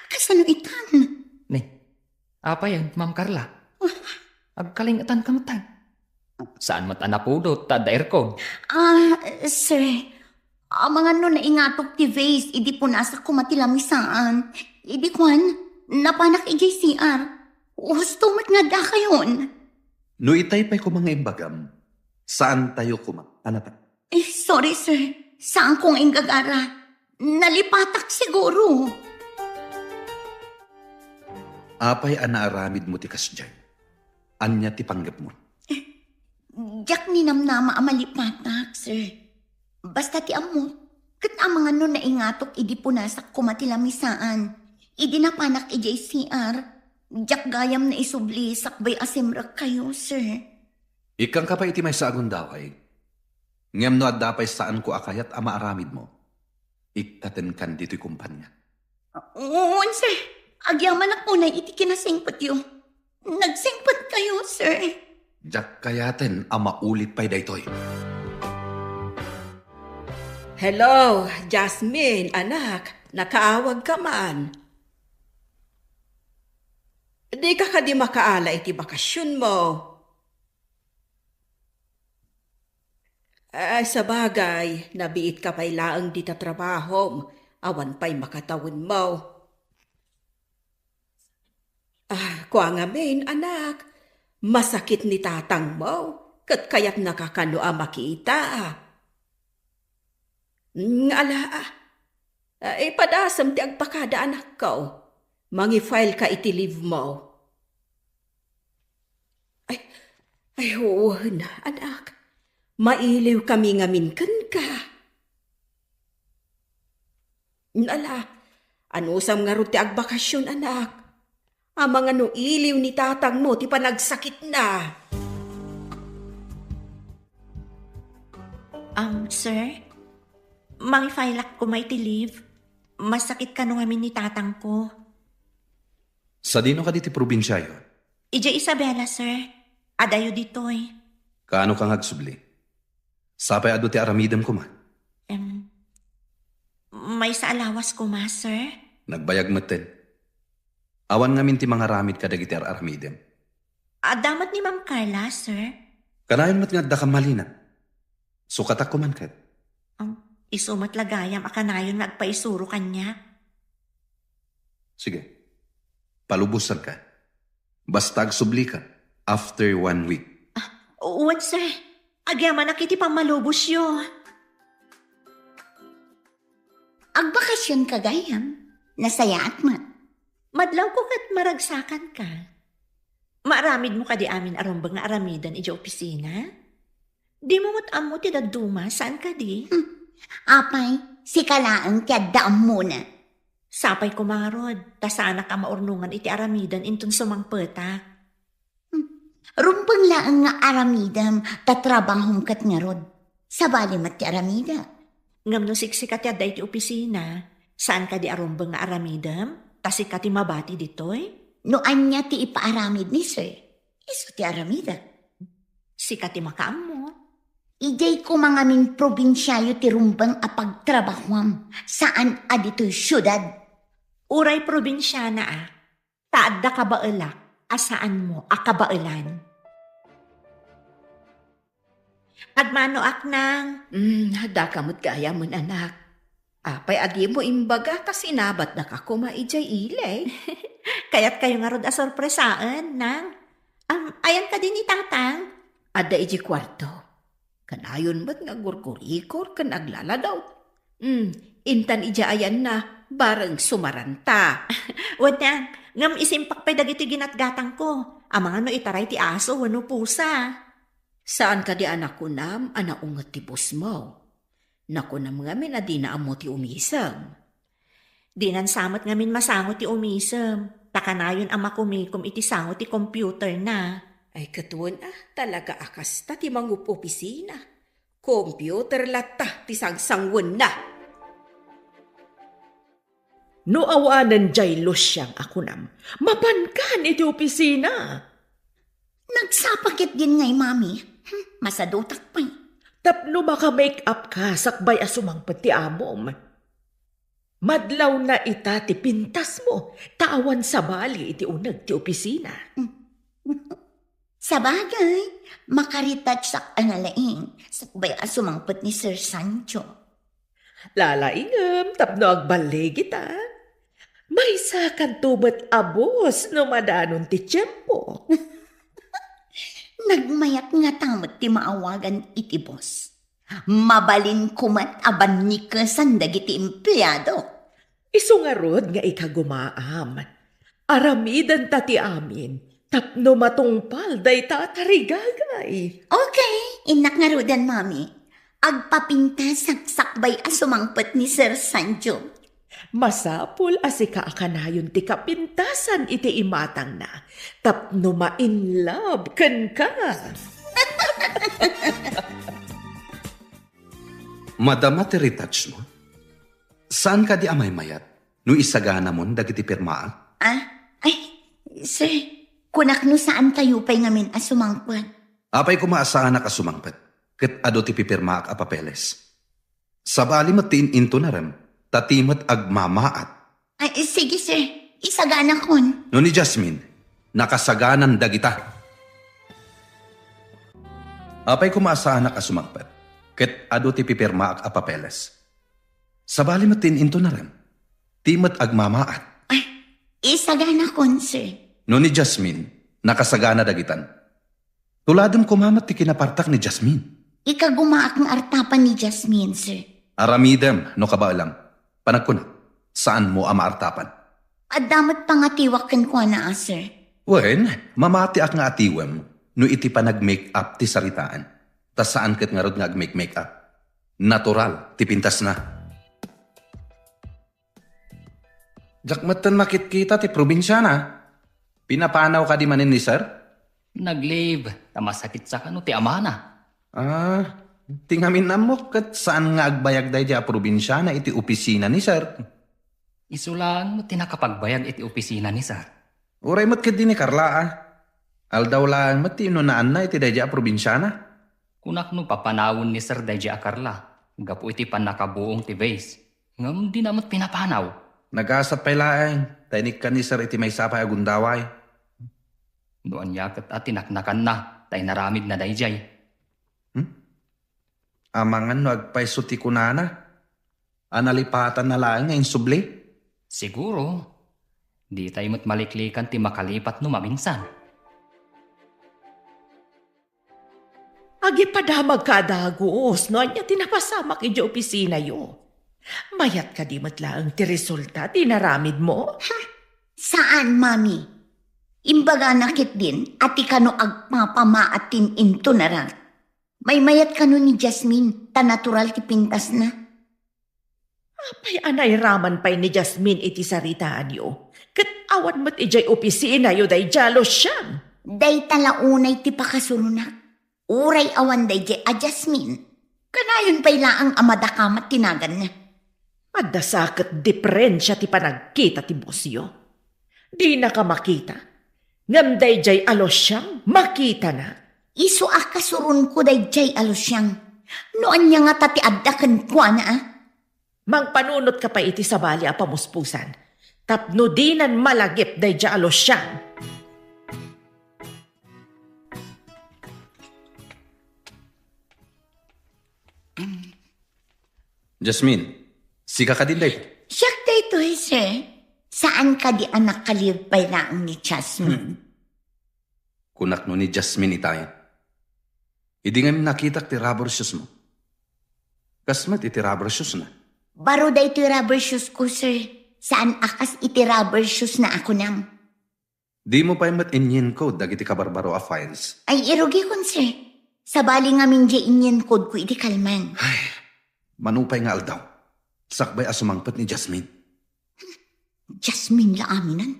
Kasano itan? Ni, apay, Ma'am Carla? Ah. Agkalingetan ka met, ay. Saan met a napudot, ta adda aircon? Ah, sir, amangan no naingatok ti vase idi punasak koma ti lamisaan. Idi kuan, napanak idiay C R. Husto met nga adda kayon. No itay pay koma nga imbagam, saantayo koma a napa- Eh, sorry, sir. Saanko nga inggagara. Nalipatak siguro. Apay a naaramidmo ti kasdiay? Ania ti panggepmo? Diak ninamnama a malipatak, sir. Basta ti ammok, ket amangan no naingatok idi punasak koma ti lamisaan. Idi napanak idiay C R, diak gayam naisubli sakbay a simrekkayo, sir. Ikkangka pay iti maysa a gundaway. Ngem no adda pay saanko a kayat a maaramidmo, ikkatenkan ditoy kompania. Wen, sir. Agyamanak unay iti kinasingpetyo. Nagsingpetkayo, sir. Diak kayaten a maulit pay daytoy. Hello, Jasmine, anak. Nakaawagka man. Dika kadi makaala iti bakasionmo? Ah, sabagay, nabiitka pay laeng dita trabahom, awan pay makatawenmo. Ah, kua ngamin, anak, masakit ni tatangmo, ket kayatnaka kano a makita. Mm, ala, ah. Ah, ipadasem ti agpakada, anakko. Mangi-file ka iti leave mo. Ay, ay, wen, anak. Mailiw kami ngamin kenka. Ala, anusam ngarud ti agbakasion, anak? Amangan no iliw ni tatangmo ti panagsakitna. Um, sir? Mangi-file-ak koma iti leave. Masakit kano ngamin ni tatangko. Sadino kadi ti probinsiayo? Idiay Isabela, sir. Adayo ditoy. Kaano ka nga agsubli? Sapay adu ti aramidem koma? Em, maysa a lawas koma, sir. Nagbayag metten. Awan ngamin ti mangaramid kadagiti ar-aramidem. Adda met ni Ma'am Carla, sir. Kanayon met nga adda kan malina. Sukatak koma ket. Um, isu met la gayam a kanayon nga agpaisuro kaniak. Sige. Palubosanka. Basta agsublika after one week. Ah, wen, sir. Agyamanak iti pammalubosyo. Agbakasionka gayam? Nasayaat met. Madlawko ket maragsakanka. Maaramidmo kadi amin a rumbeng nga aramiden idiay opisina? Dimo met ammo ti dadduma, saan kadi? Hmm. Apay, sika laeng ti adda ammona. Sapay koma ngarud, ta saanak a maurnongan iti aramiden inton sumangpetak. Hmm. Rumbeng laeng nga aramidem ta trabahom ket ngarud. Sabali met ti aramidek. Ngem no siksika ti adda iti opisina, saan kadi a rumbeng nga aramidem? Ta sika ti mabati ditoy? No ania ti ipaaramid ni sir, isu ti aramidek. Sika ti makaammo. Idiay koma ngamin probinsiayo ti rumbeng a pagtrabahuam, saan a ditoy siudad. Uray probinsiana a, ta adda kabaelak a saanmo a kabaelan. Agmanoak, Nang. Mm, daka met gayam, anak. Apay a dimo imbaga ta sinabatdaka koma idiay ili? Kayatkayo ngarud a sorpresaen, Nang. Am, ayan kadi ni Tatang? Adda idiay kuarto. Kanayon met nga agurgurikor ken aglaladaw. Mm, intan idiay ayanna, bareng sumaranta. Wen, Nang, ngem isimpak pay dagiti ginatgatangko. Amangan no itaray ti aso wenno pusa. Saan kadi a nakunam a naunget ti bosmo? Nakunam ngamin a dina ammo ti umisem. Dinan sa met ngamin masango ti umisem, ta kanayon a makumikom iti sango ti computerna. Ay, ket wen a, talaga a kasta ti mangup-opisina. Computer latta ti sangsanguenna. No awanen diay Luciang a kunam, mapankan iti opisina. Nagsapa ketdin ngay, Mami. Hmm, masadutak pay. Tapno maka-make up ka sakbay a sumangpet ti amom. Madlawna ita ti pintasmo, ta awan sabali iti uneg ti opisina. Hmm. Sabagay, makaretouchak a nalaing, sakbay a sumangpet ni Sir Sancho. Lalaingem tapno agballigita. Maysakanto met a bos no madanon ti tiempo. Nagmayat ngata met ti maawagan iti bos. Mabalinko met a bannikesan dagiti empleado. Isu ngarud nga ikagumaam. Aramidenta ti amin tapno matungpal dayta a tarigagay. Okay, innak ngaruden, Mami. Agpapintasak sakbay a sumangpet ni Sir Sancho. Masapul a sika a kanayon ti kapintasan iti imatangna tapno ma-in love kenka. Madama ti retouch mo? Saan kadi a maymayat no isaganamon dagiti pirmaak? Ah? Ay, sir, kunak no saan kayo pay ngamin a sumangpet. Apay koma a saanak a sumangpet, ket adu ti pipirmaak a papeles. Sabali met ti in-intonarem, ta ti met agmamaat. Ay, sige, sir. Isaganakon. No ni Jasmine, nakasaganan dagita. Apay koma a saanak a sumangpet, ket adu ti pipirmaak a papeles. Sabali met ti in-intonarem, ti met agmamaat. Ay, isaganakon, sir. No ni Jasmine, nakasagana dagitan. Tuladem koma met ti kinapartak ni Jasmine. Ikagumaak nga artapan ni Jasmine, sir. Aramidem no kabaelam. Panagkunak, saanmo a maartapan. Adda met pangatiwak kenkuana, a, sir. Wen, mamatiak nga atiwem no iti panag-make-up ti saritaan. Ta saan ket ngarud nga ag-make-make-up. Natural ti pintasna. Diak metten makitkita ti probinsiana. Pinapanaw kadi manen ni sir? Nag-leave, ta masakit sa kano ti amana. Ah, ti ngamin ammok ket saan nga agbayag daydi a probinsiana iti opisina ni sir. Isu laeng met ti nakapagbayag iti opisina ni sir. Uray met ketdi ni Carla, a. Aldaw laeng met ti inunaanna iti daydi a probinsiana. Kunak no papanawen ni sir daydi a Carla, gapu iti pannakabuong ti vase. Ngem dina met pinapanaw. Nagasat pay laeng, ta inikkan ni sir iti maysa pay a gundaway. No ania ket a tinaknakanna, ta inaramidna daydiay. Hmm? Amangan no agpayso ti kunana. A nalipatanna laeng nga insubli? Siguro. Ditay met maliklikan ti makalipat no maminsan. Agipadamagka a dagus no ania ti napasamak idiay opisinayo. Mayat kadi met laeng ti resulta ti inaramidmo? Ha? Saan, Mami. Imbagana ketdin a ti kano agpapamaat ti in-intonarak. Maymayat kano ni Jasmine, ta natural ti pintasna. Apay a nairaman pay ni Jasmine iti saritaanyo? Ket awan met idiay opisinayo daydiay a Lucian. Dayta la unay ti pakasuronak. Uray awan daydiay a Jasmine, kanayon pay laeng a madakamat ti naganna. Adda sa ket diferensia ti panagkita ti bosyo. Dinaka makita. Ngem daydiay a Lucian, makitana. Isu a kasuronko daydiay a Lucian. No ania ngata ti adda kenkuana, a? Mangpanunotka pay iti sabali a pamuspusan, tapno dinan malagip daydiay a Lucian. Jasmine, sika kadin daytoy? Siak daytoy, sir. Saan kadi a nakaliw pay laeng ni Jasmine? Kunak no ni Jasmine itayen. Idi ngamin nakitak ti rubber shoes mo. Kas met iti rubber shoes na. Baro daytoy rubber shoes ko, sir. Saan a kas iti rubber shoes na a kunam. Dimo pay met inyiencode dagiti kabarbaro a files? Ay, irugikon, sir. Sabali ngamin diay inyiencode ko iti kalman. Ay, mano pay nga aldaw, sakbay a sumangpet ni Jasmine. Jasmine la aminan.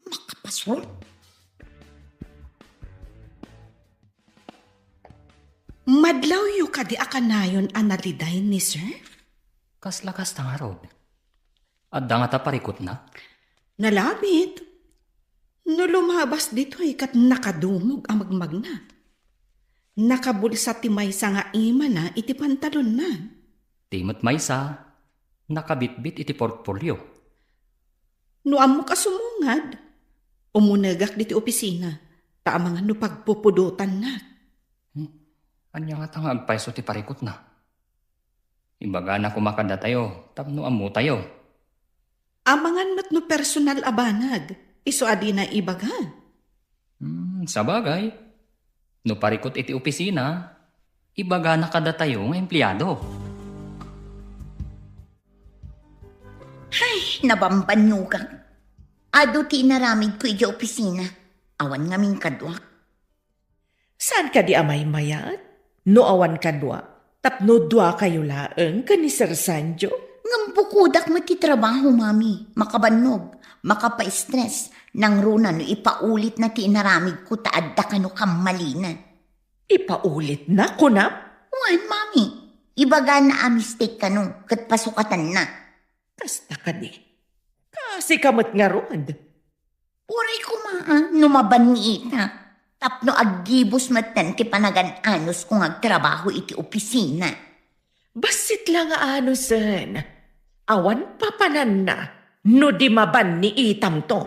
Makapasol. Madlawyo kadi a kanayon a naliday ni sir? Kasla kasta ngarud. Adda ngata parikutna? Nalabit. No lumabas ditoy ket nakadumog a magmagna. Nakabulsa ti maysa nga imana iti pantalonna. Ti met maysa, nakabitbit iti portfolio. No ammok a sumungad, umunegak ditoy opisina, ta amangan no pagpupudotannak. Hmm? Ania ngata nga agpayso ti parikutna? Ibagana koma kadatayo tapno ammotayo. Amangan met no personal a banag, isu a dina ibaga. Hmm, sabagay. No parikut iti opisina, ibagana kadatayo nga empleado. Ay, nabambanyogak. Adu ti inaramidko idiay opisina. Awan ngamin kaduak. Saan kadi a maymayat? No awan kadua, tapno duakayo laeng ken ni Sir Sancho? Ngem bukodak met ti trabaho, Mami. Makabannog, makapaistres, nangruna no ipaulitna ti inaramidko ta adda kano kammalina. Ipaulitna, kunam? Wen, Mami. Ibagana a mistake kano, ket pasukatanna. Kasta kadi. Kasika met ngarud. Uray koma, ah, no mabanniitak, tapno aggibus metten ti panagan-anusko nga agtrabaho iti opisina. Bassit la nga anusen. Awan papananna no di mabanniitamto.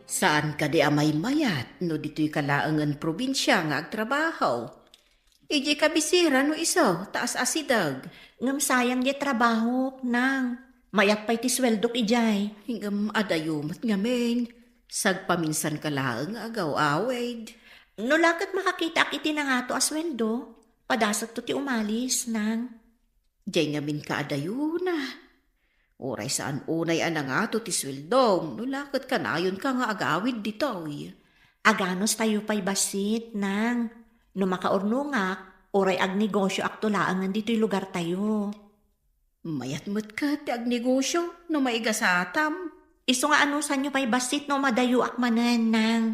Saan kadi a maymayat no ditoy ka laengen probinsia nga agtrabaho? Idiay kabisera no isu, taas a sideg. Ngem sayang diay trabahok, nang. Mayat pay ti sueldok idiay. Ngem adayo met ngamin. Sagpaminsan ka laeng nga agaw-awid. No la ket makakitaak iti nangato a sueldo, padasekto ti umalis, nang. Diay ngamin ka adayona. Uray saan unay a nangato ti sueldom, no la ket kanayonka nga agawid ditoy. Aganustayo pay bassit, nang. No makaurnongak, uray agnegosioakto laengen ditoy lugartayo. Mayat met ket ti agnegosio no maigasatam. Isu nga anusanyo pay bassit no madayoak manen, nang.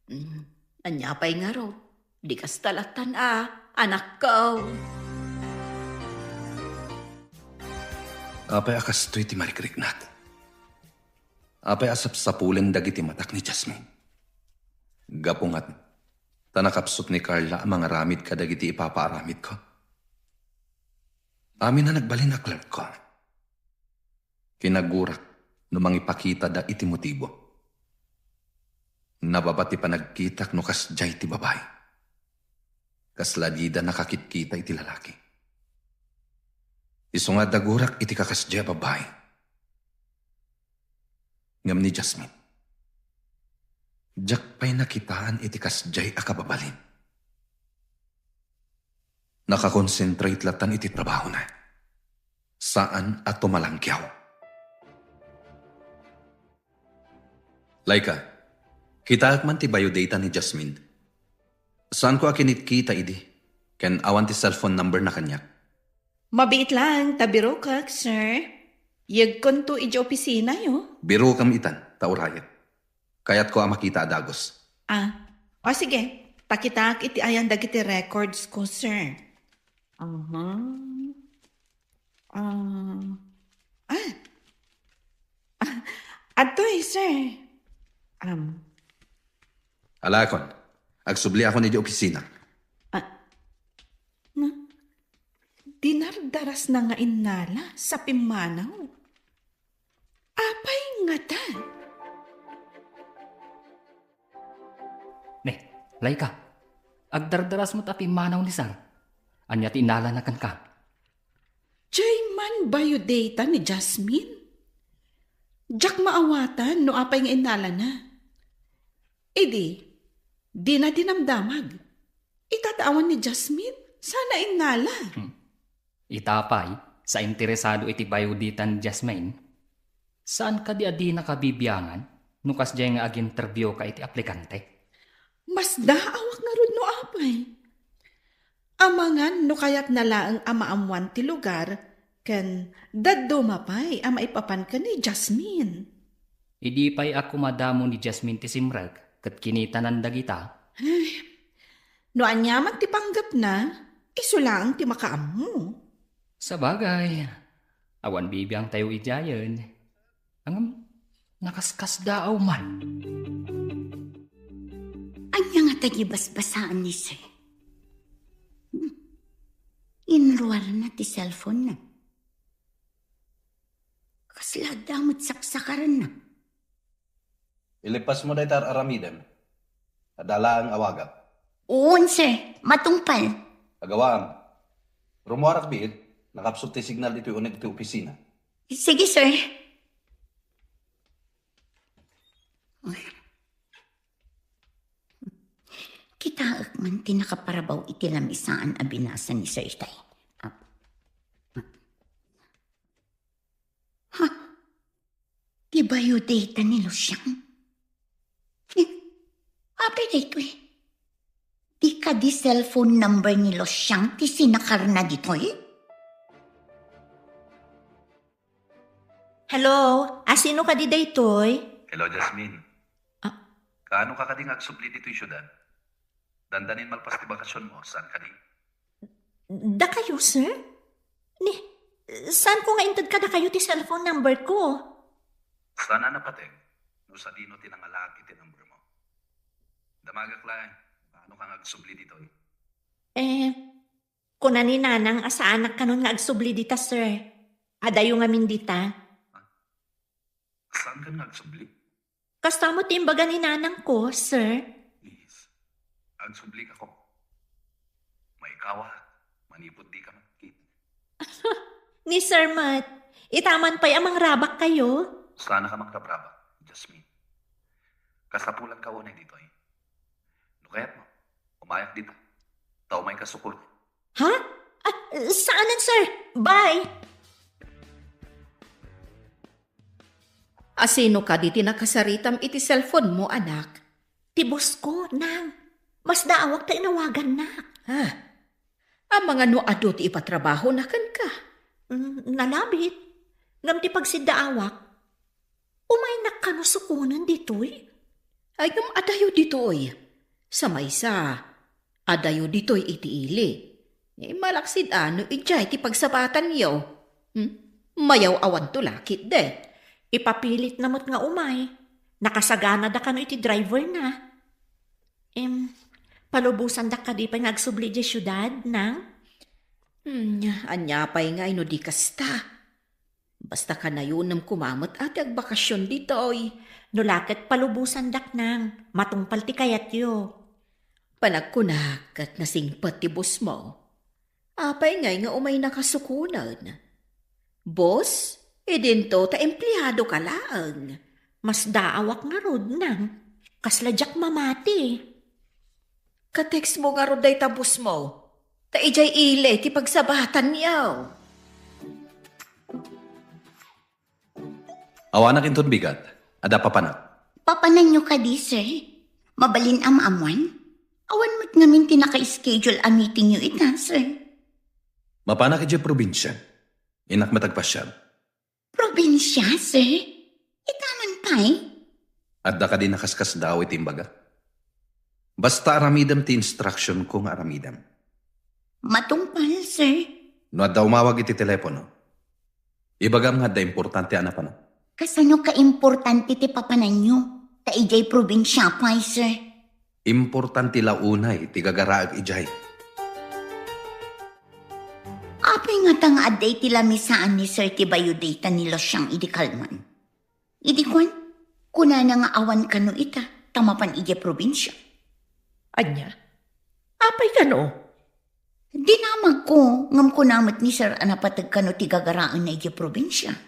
Mm, ania pay ngarud? Di kasta lattan a, anakko. Apay a kastoy ti marikriknak? Apay a sapsapulen dagiti matak ni Jasmine? Gapu ngarud, ta nakapsut ni Carla a mangaramid kadagiti ipapaaramidko. Amin a nagbalin a clerk-ko. Kinagurak no mangipakitada iti motibo. Nababa ti panagkitak no kasdiay ti babai. Kasla dida nakakitkita iti lalaki. Isu nga dagurak iti kakasdiay a babai. Ngem ni Jasmine, diak pay nakitaan iti kasdiay a kababalin. Nakakonsentrate lattan iti trabahona. Saan a tumalangkiaw. Laika, kitaek man ti biodata ni Jasmine. Saanko a kinitkita idi, ken awan ti cellphone number na kaniak. Mabiit laeng ta birokak, sir. Yegkonto idiay opisinayo. Birokam itan, ta urayek. Kayatko a makita a dagus. Ah, o sige. Pakitaak iti ayan dagiti records ko, sir. Aha. Ah. Ah. Ah, adtoy, sir. Um. Alakon. Agsubliakon idiay opisina. Ah. Na, dinardarasna nga innala sa pimmanaw. Apay ngata? Ne, Laika, agdardaras met a pimmanaw ni Sir. Ania ti innalana kenka? Diay man biodata ni Jasmine? Diak maawatan no apay nga innalana. Idi, dina dinamdamag. Ita ta awan ni Jasmine, saan a innala. Hmm. Ita pay, sa interesado iti biodata ni Jasmine, saan kadi a dinaka bibiangan no kasdiay nga aginterviewka iti aplikante? Masdaawak ngarud no apay. Amangan no kayatna laeng a maammoan ti lugar ken dadduma pay a maipapan ken ni Jasmine. Idi pay a kumadamo ni Jasmine ti simrek ket kinitanan dagita. Ay, no aniaman ti panggepna, isu laeng ti makaammo. Sabagay, awan bibiangtayo idiayen. Ngem, nakaskasdaaw man. Ania ngata ti basbasaan ni Sir? Hmm. Inruarna ti cellphone-na. Kasla adda met saksakarenna. Ilipasmo dayta ar-aramidem. Adda laeng awagak. Wen, sir. Matungpal. Agawam. Rummuarak biit, nakapsut ti signal ditoy uneg ti opisina. Sige, sir. Kitaek man ti nakaparabaw iti lamisaan a binasa ni Sir Itay. Ah. Ha? Ti bayo dayta ni Lucian? Eh, apay daytoy? Di kadi cellphone number ni Lucian ti sinakarna ditoy? Hello, asino kadi daytoy? Hello, Jasmine. Ah. Kaano ka kadi nga agsubli ditoy siudad? Dandanin malpas ti bakasionmo, saan kadi? Dakayo, sir? Ni, saanko nga inted kadakayo ti cellphone number ko? Saan a napateg no sadino ti nangalaag iti number mo? Damagak laeng, kaano ka nga agsubli ditoy? Eh, kuna ni Nanang a saanak kanon nga agsubli dita, sir. Adayo ngamin dita. Saan ka nga agsubli? Kasta met ti imbaga ni Nanang ko, sir. Please, agsubli ka ko. Maikawa, manipud di ka makit. Ni sir met, itaman pay a mangrabak kayo? Saan ka mangrabrabak, Jasmine. Kasapulan ka unay ditoy. No kayat mo, umayak dita. Ta umay ka sukul. Ha? Ah, saanen, sir. Bye! Asino kadi ti nakasaritam iti cellphone mo, anak? Ti boss ko, Nang. Masdaawak ta inawagannak. Ha? Amangan no adu ti ipatrabahona kenka? Mm, nalabit. Ngem ti pagsiddaawak, umaynak kano sukonen ditoy? Ay, ngem adayo ditoy. Sa maysa, adayo ditoy iti ili. Ni malaksid a no idiay ti pagsabatanyo. Hmm? Mayaw-awanto la ketdi. Ipapilitna met nga umay. Nakasaganada kano iti driverna. Em, palubosandak kadi pay nga agsubli idiay siudad, Nang? Hmm, ania pay ngay no di kasta? Basta kanayonem koma met a ti agbakasion ditoy. No la ket palubosandak, Nang, matungpal ti kayatyo. Panagkunak ket nasingpet ti boss mo. Apay ngay nga umaynaka sukonen? Boss, idinto ta empleado ka laeng. Masdaawak ngarud, Nang. Kasla diak mamati. Ka-text mo ngarud dayta boss mo. Ta idiay ili ti pagsabatanyo. Awanak inton bigat. Adda papanak. Papananyo kadi, sir? Mabalin a maammuan? Awan met ngamin ti naka-schedule a meetingyo ita, sir. Mapanak idiay probinsia. Innak met agpasiar. Probinsia, sir? Itaman pay? Adda kadi nakaskasdaaw iti imbaga? Basta aramidem ti instruction ko nga aramidem. Matungpal, sir. No adda umawag iti telepono, ibagam nga adda importante a napanak. Kasano kaimportante ti papananyo? Ta idiay probinsia pay, sir. Importante la unay ti gagaraek idiay. Apay ngata nga adda iti lamisaan ni Sir ti bayo dayta ni Lucian idi kalman? Idi kuan, kunana nga awan kano ita, ta mapan idiay probinsia. Ania? Apay kano? Dinamagko, ngem kuna met ni Sir a napateg kano ti gagaraenna idiay probinsia.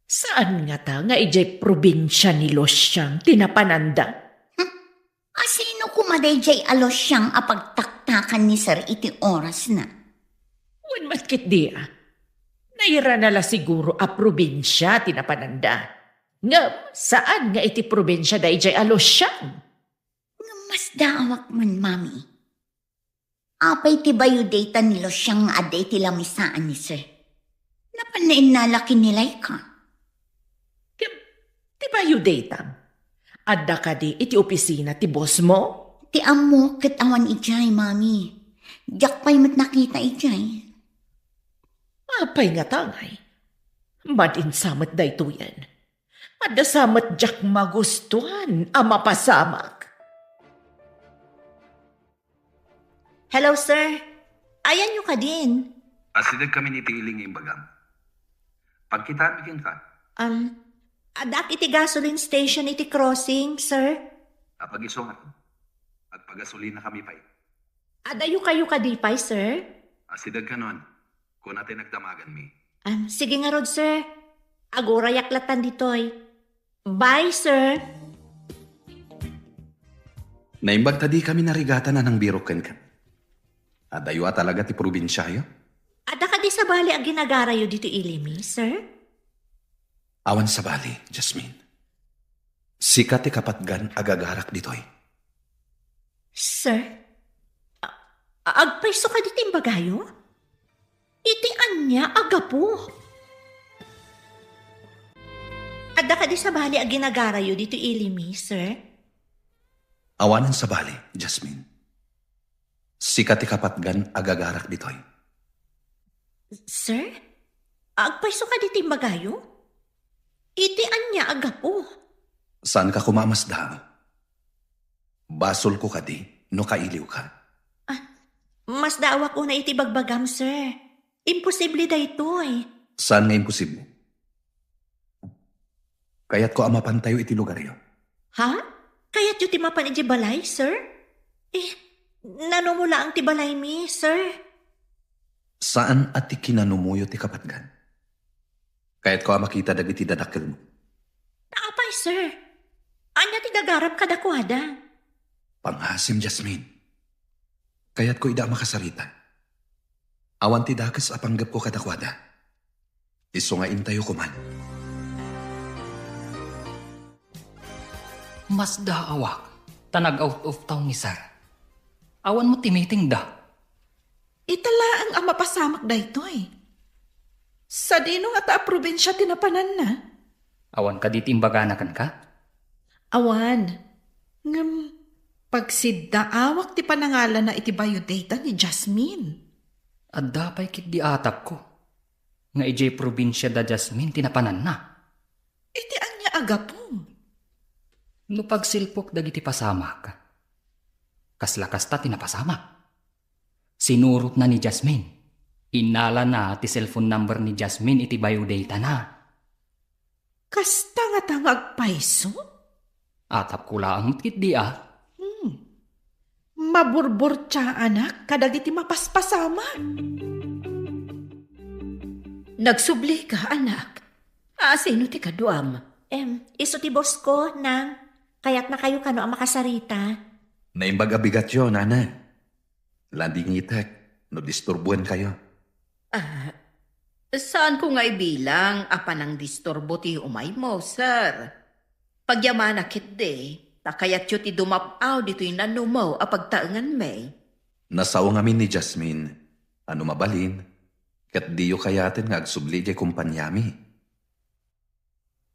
Saan ngata nga idiay probinsia ni Lucian ti napananda? Hmm? Asino koma daydiay a Lucian a pagtaktakan ni Sir iti orasna? Wen met ketdi a, nairana la siguro a probinsia ti napananda. Ngem saan nga iti probinsia daydiay a Lucian? Ngem masdaawak man, Mami. Apay ti bayo dayta ni Lucian nga adda iti lamisaan ni Sir? Napanna innala ken ni Laika. Ngem, ti bayo daytam, adda kadi iti opisina ti boss mo? Ti ammok ket awan idiay, Mami. Diak pay met nakita idiay. Apay ngata ngay? Madin sa met daytoyen. Adda sa met diak magustuan a mapasamak. Hello, sir. Ayanyo kadin? Asideg kami iti ili nga imbagam. Pagkitaanmi kenka. Um, addaak iti gasoline station iti crossing, sir. Apag-isu nga. Agpagasolina kami pay. Adayo kayo kadi pay, sir? Asideg kanon. Kuna ti nagdamaganmi. Um, sige ngarud, sir. Agurayak latan ditoy. Bye, sir. Naimbag ta di kami narigatan a nangbirok kenka. Adayo a talaga ti probinsiayo? Adda kadi sabali a ginagarayo ditoy ilimi, sir? Awan sabali, Jasmine. Sika ti kapatgan a gagarak ditoy. Sir? A-, agpayso kadi ti imbagayo? Iti ania a gapu? Adda kadi sabali a ginagarayo ditoy ili mi, sir? Awanen sabali, Jasmine. Sika ti kapatgan a gagarak ditoy. Sir? Agpayso kadi ti imbagayo? Iti ania a gapu? Saanka koma a masdaaw? Basolko kadi no kailiwka. Ah, masdaawak unay iti bagbagam, sir. Imposible daytoy. Saan nga imposible? Kayatko a mapantayo iti lugaryo. Ha? Kayatyo ti mapan idiay balay, sir? Eh, nanumo laeng ti balaymi, sir. Saan a ti kinanumoyo ti kapatgan. Kayatko a makita dagiti dadakkelmo. Apay, sir? Ania ti gagaram kadakuada? Pangasim, Jasmine. Kayatko ida a makasarita. Awan ti dakes a panggepko kadakuada. Isu nga intayo koman. Masdaawak, ta nag-out of town ni Sir. Awan met ti meetingda. Ita laeng a mapasamak daytoy. Sadino ngata a probinsia ti napananna? Awan kadi ti imbagana kenka? Awan. Ngem, pagsiddaawak ti panangalana iti biodata ni Jasmine. Adda pay ketdi atapko nga idiay probinsia da Jasmine ti napananna. Iti ania a gapu? No pagsilpok dagiti pasamak, kasla kasta ti napasamak. Sinurotna ni Jasmine. Innalana ti cellphone number ni Jasmine iti biodatana. Kasta ngata nga agpayso? Atapko laeng met ketdi a. Hmm. Maburburtiaanak kadagiti mapaspasamak. Nagsublika, anak. Asino ti kaduam? Em, isu ti boss ko, Nang. Kayatnakayo kano a makasarita. Naimbag a bigatyo, Nana. Landingitek no disturboenkayo. Ah, saanko nga ibilang a panangdisturbo ti umaymo, sir. Pagyamanak ketdi, ta kayatyo ti dumap-aw ditoy nanumo a pagtaenganmi. Nasao ngamin ni Jasmine a no mabalin, ket diyo kayaten nga agsubli idiay kompaniami.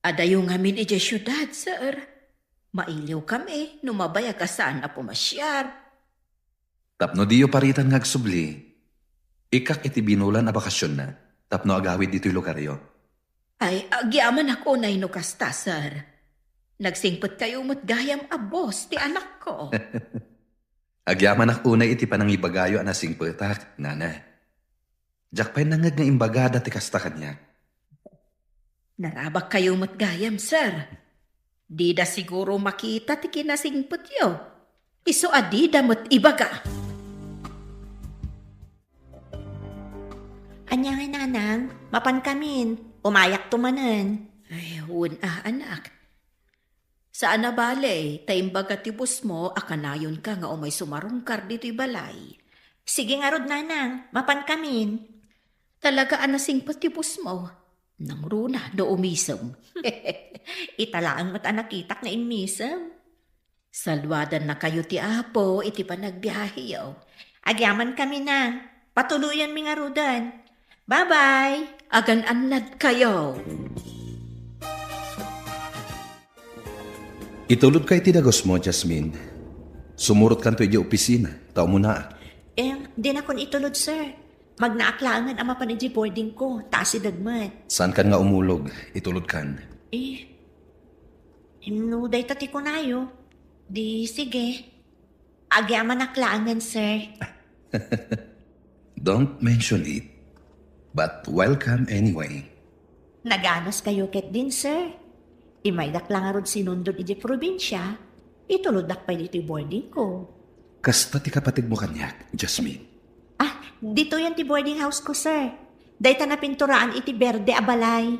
Adayo ngamin idiay siudad, sir. Mailiwkami no mabayag a saan a pumasiar. Tapno diyo paritan nga agsubli, ikkak iti binulan a bakasionna tapno agawid ditoy lugaryo. Ay, agyamanak unay no kasta, sir. Nagsingpetkayo met gayam a boss ti anakko. Agyamanak unay iti panangibagayo a nasingpetak, Nana. Diak pay nangngeg nga imbagada ti kasta kaniak. Narabakkayo met gayam, sir. Dida siguro makita ti kinasingpetyo. Isu a dida met ibaga. Ania ngay, Nanang? Mapankamin. Umayakto manen. Ay, wen a, anak. Saan a bale, ta imbaga ti boss mo a kanayonka nga umay sumarungkar ditoy balay. Sige ngarud, Nanang, mapankamin. Talaga a nasingpet ti boss mo. Nangruna no umisem. Ita laeng met a nakitak nga immisem. Saluadannakayo ti Apo iti panagbiaheyo. Agyamankami, Nang. Patuloyenmi ngaruden. Bye-bye. Agan-annadkayo. Itulodka iti dagusmo, Jasmine. Sumurotkanto idiay opisina, ta umunaak. Eh, dinakon itulod, sir. Magnaak laengen a mapan idiay boarding ko, ta asideg met. Saankan nga umulog, itulodkan. Eh, no dayta ti kunayo, di sige. Agyamanak laengen, sir. Don't mention it, but welcome anyway. Naganuskayo ketdin, sir. Imaydak la ngarud sinundon idiay probinsia, ituloddak pay ditoy boarding ko. Kasta ti kapateg mo kaniak, Jasmine. Ah, ditoyen ti boarding house ko, sir. Dayta napinturaan iti berde a balay.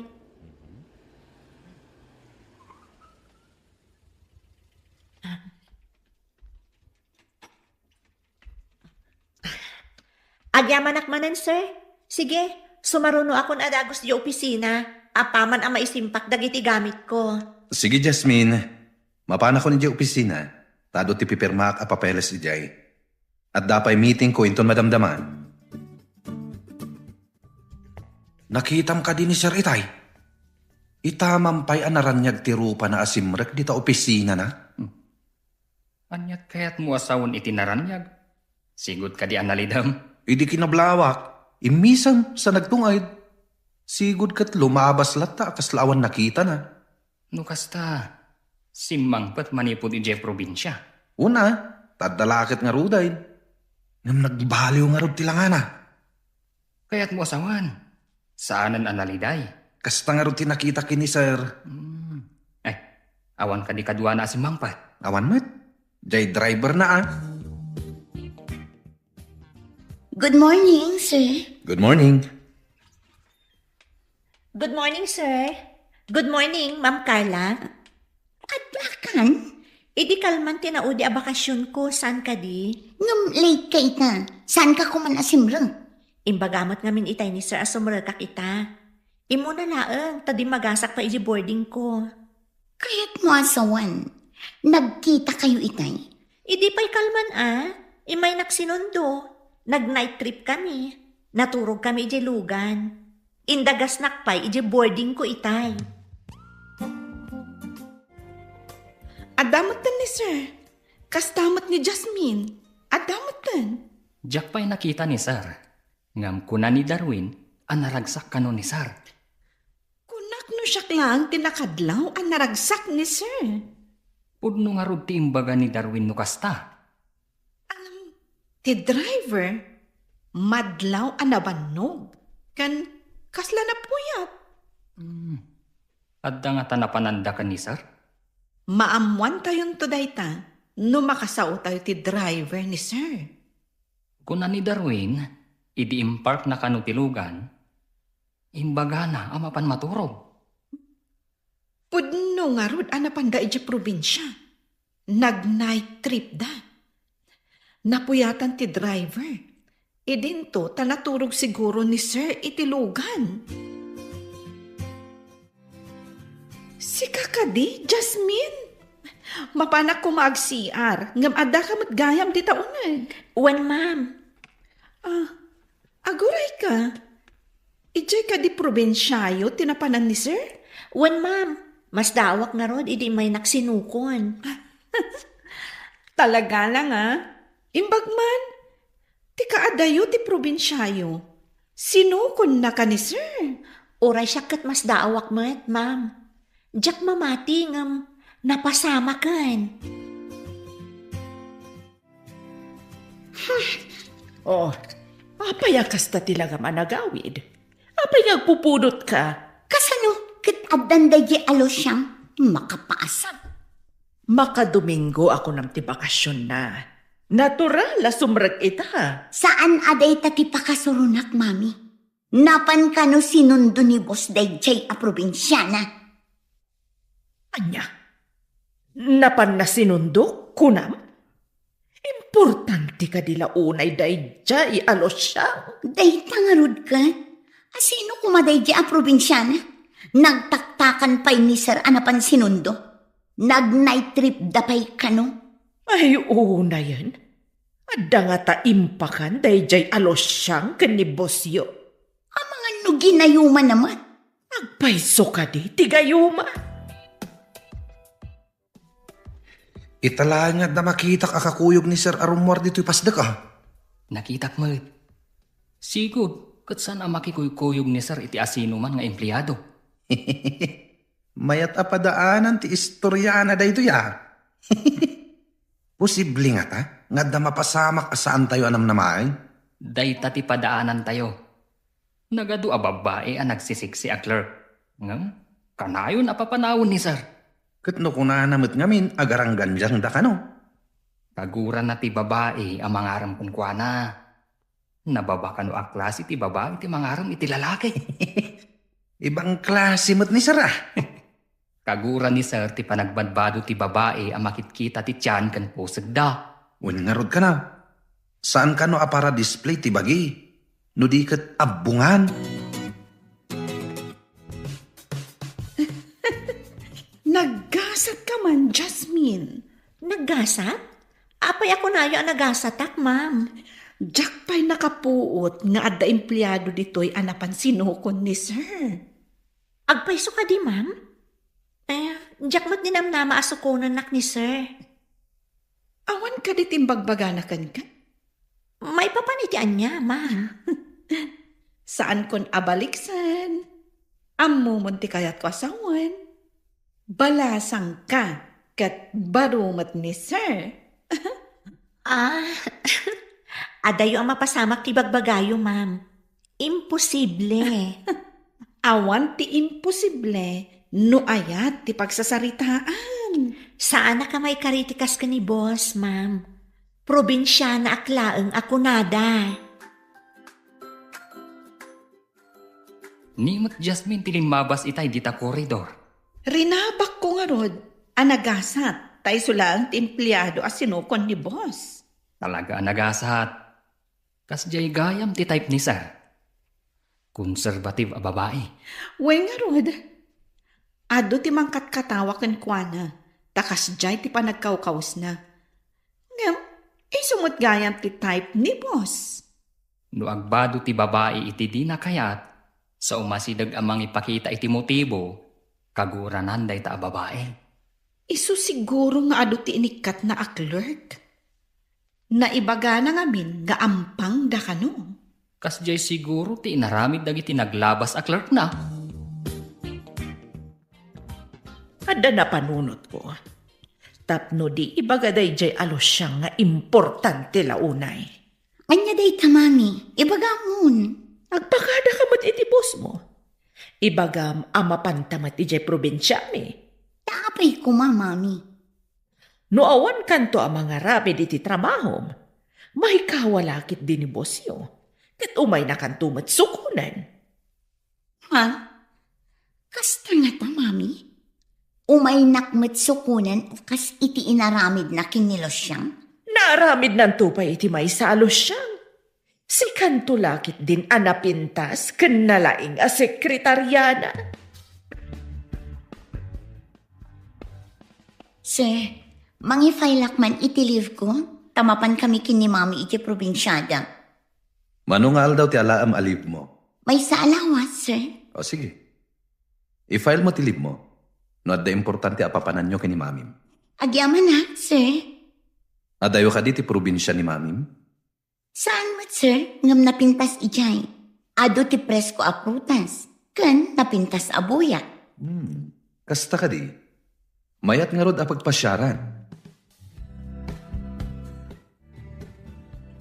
Agyamanak manen, sir. Sige, sumarunoakon a dagus idiay opisina. Apaman a maisimpak dagiti gamitko. Sige, Jasmine. Mapanakon idiay opisina, ta adu ti pipirmaak a papeles idiay. Adda pay meetingko inton madamdama. Nakitam kadi ni Sir itay? Itamam pay a naraniag ti rupana a simrek dita opisinana. Hmm. Aniat kayatmo a sawen iti naraniag? Sigud kadi a nalidem? Idi kinablawak, immisem sa nagtunged. Sigud ket lumabas latta a kasla awan nakitana. No kasta, simmangpet manipud idiay probinsia. Una, ta adda la ket ngaruden. Ngem nagbaliw ngarud ti langana. Kayatmo a sawen, saanen a naliday? Kasta ngarud ti nakita ken ni Sir. Hmm. Ay, awan kadi kaduana a simmangpet? Awan met. Jay driver na, ah. Good morning, sir. Good morning. Good morning, sir. Good morning, Ma'am Carla. Addakan? Idi kalman ti naudi a bakasionko, saan kadi? Ngem late ka ita. Saan ka kuman a simrek? Imbagam met ngamin itay ni Sir a sumrekak ita. Immuna laeng, ta dimmagasak pay iti boardingko. Kayatmo a sawen, nagkitakayo itay? Idi pay kalman a, immaynak sinundo. Nag-night trip kami. Naturog kami idiay lugan. Indagasnak pay idiay boardingko itay. Adda metten ni Sir. Kasta met ni Jasmine. Adda metten. Diak pay nakita ni Sir. Ngem kuna ni Darwin a naragsak kano ni Sir. Kunak no siak laeng ti nakadlaw a naragsak ni Sir. Pudno ngarud ti imbaga ni Darwin no kasta. Alam, ti driver, madlaw a nabannog, ken kasla napuyat. Hmm. Adda ngata napananda ken ni Sir? Maammoantayonto dayta no makasaotayo ti driver ni Sir. Kuna ni Darwin, idi imparkna kano ti lugan, imbagana a mapan maturog. Pudno ngarud a napanda idiay probinsia. Nag-night trip da. Napuyatan ti driver. Idinto ta naturog siguro ni Sir iti lugan. Sika kadi, Jasmine? Mapanak koma ag-C R, ngem addaka met gayam dita uneg. Wen, ma'am. Ah, aguray ka. Idiay kadi probinsiayo ti napanan ni Sir? Wen, ma'am. Masdaawak ngarud idi immaynak sinukon. Talaga lang, ah. Imbag man, ti kaadayo ti probinsiayo. Sinukonnaka ni Sir? Uray siak ket masdaawak met, ma'am. Diak mamati ngem napasamaken. Oh, apay a kasta ti langam a nagawid? Apay nga agpupudotka? Kasano ket addan daydiay a losyang makapaasar? Makadomingo a kunam ti bakasionna. Natural a sumrek ita. Saan a dayta ti pakasuronak, Mami. Napan kano sinundo ni Boss daydiay a probinsiana. Ania? Napanna sinundo, kunam? Importante kadi la unay daydiay a losyang? Dayta ngarud ket, asino koma daydiay a probinsiana? Nagtaktakan pay ni Sir a napan sinundo. Nag-night trip da pay kano. Ay, unayen. Adda ngata impakan daydiay a losyang ken ni bossyo? Amangan no ginayuma naman. Agpayso kadi ti gayuma. Ita laeng nga adda makitak a kakuyog ni Sir a rummuar ditoy pasdek, ah. Nakitak met. Sigud, ket saan a makikuykuyog ni Sir iti asinoman nga empleado. Mayat a padaanan ti istoriana daytoy, ah. Posible ngata nga adda mapasamak a saantayo a namnamaen? Dayta ti padaanantayo. Nagadu a babbai a nagsisiksi a clerk. Ngem, kanayon a papanawen ni Sir. Ket no kunana met ngamin, agaranggandiangda kano. Kagurana ti babai a mangarem kenkuana. Nababa kano a klase ti babai ti mangarem iti lalaki. Ibang klase met ni Sir, ah. Kagura ni Sir ti panagbadbado ti babai a makitkita ti tian ken pusegda. Wen ngarud kano, saan kano a para display ti bagi, no di ket abbongan. Naggasatka man, Jasmine. Naggasat? Apay a kunayo a nagasatak, ma'am? Diak pay nakapuot nga adda empleado ditoy a napan sinukon ni sir. Agpayso kadi, ma'am? Eh, diak met ninamnama a sukonennak ni sir. Awan kadi ti imbagbagana kenka? Maipapan iti ania, ma'am? Saankon a baliksen. Ammomon ti kayatko a sawen. Balasangka ket baro met ni sir. Ah, adayo a mapasamak ti bagbagayo, ma'am. Imposible. Awan ti imposible no ayat ti pagsasaritaan. Saanak a maikari ti kas ken ni boss, ma'am. Probinsianaak laeng a kunada. Ni met Jasmine ti limmabas itay dita koridor. Rinabakko ngarud a nagasat ta isu laeng ti empleado a sinukon ni boss. Talaga a nagasat. Kasdiay gayam ti type ni sir. Conservative a babai. Wen ngarud, adu ti mangkatkatawa kenkuana, ta kasdiay ti panagkawkawesna. Ngem, isu met gayam ti type ni boss. No agbado ti babai iti dina kayat, sa umasideg a mangipakita iti motibo, kagurananda ita a babai. Isu siguro nga adu ti inikkatna a clerk. Naibagana ngamin nga ampangda kano. Kasdiay siguro ti inaramid dagiti naglabas a clerkna. Adda napanunotko. Tapno di ibaga daydiay a Lucian nga importante la unay. Ania dayta, mami? Ibagamon. Agpakadaka met iti bossmo. Ibagam a mapanta met idiay probinsiami. Ta apay koma, mami? No awan kanto a mangaramid iti tramahom, maikawa la ketdi ni bossyo, ket umayna kanto met sukonen. Ha? Kasta ngata, mami? Umaynak met sukonen a kas iti inaramidna ken ni Lucian? Naaramidnanto pay iti maysa a Lucian. Sikanto la ketdin a napintas ken nalaing a sekretariana. Sir, mangifailak man iti leave ko, ta mapan kami ken ni Mami iti probinsiada. Mano nga aldaw ti alaem a leave mo? Maysa a lawas, sir. O, sige. I-file mo ti leave mo. No adda importante a papananyo ken ni Mamim. Agyamanak, sir. Adayo kadi ti probinsia ni Mamim? Saan met, sir, ngem napintas idiay. Adu ti presko a prutas, ken napintas a buyak. Hmm, kasta kadi? Mayat ngarud a pagpasiaran.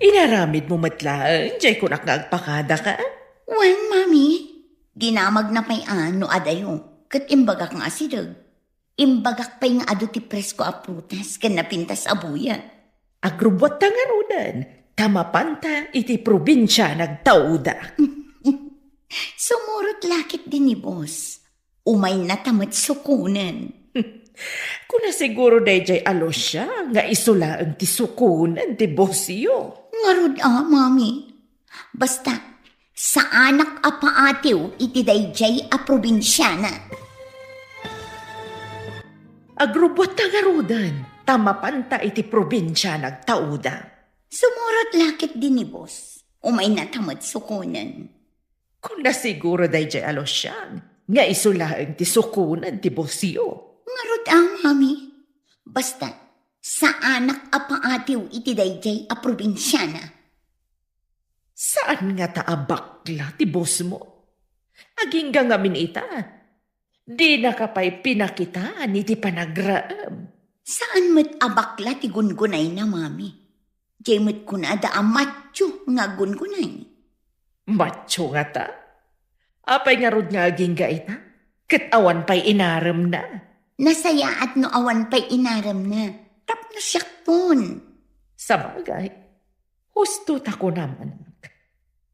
Inaramidmo met laeng, diay kunak nga agpakadaka? Wen, Mami. Dinamagna pay a no adayo, ket imbagak nga asideg. Imbagak pay nga adu ti presko a prutas ken napintas a buyak. Agrubbuatta ngaruden, ta mapanta iti probinsia nagtauda. Sumurot la ketdi ni boss. Umaynata met sukonen. Kuna siguro daydiay a Lucia nga isu laeng ti sukonen ti bossyo. Ngarud a, Mami. Basta, saanak a paatiw iti daydiay a probinsiana. Agrubbuatta ngaruden, ta mapanta iti probinsia nagtauda. Sumurot la ketdi ni boss. Umaynata met sukonen. Kuna siguro daydiay a Lucian nga isu laeng ti sukonen ti bossyo. Ngarud a, Mami. Basta, saanak a paatiw iti daydiay a probinsiana. Saan ngata a bakla ti bossmo? Agingga ngamin ita. Dinaka pay pinakitaan iti panagraem. Saan met a bakla ti gungunayna, Mami. Diay met kunada a matio nga aggungunay. Matio ngata? Apay ngarud nga agingga ita? Ket awan pay inaremna? Nasayaat no awan pay inaremna. Tapno siakpon. Sabagay, husto ta kunam, anak.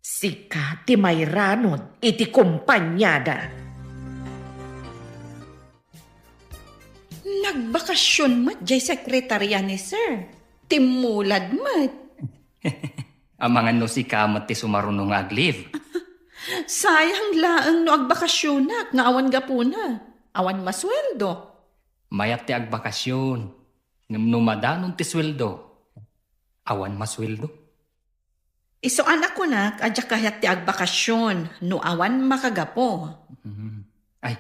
Sika ti mairanod iti kompaniada. Nagbakasion met diay sekretaria ni Sir. Timmulad met. Amangan no sika met ti sumaruno nga ag-leave. Sayang laeng no agbakasionak nga awan gapuna. Awan masueldo. Mayat ti agbakasyon, ngem no madanon ti sueldo, awan masueldo. Isu a nakunak a diak kayat ti agbakasyon no awan makagapu. Mhm. Ay,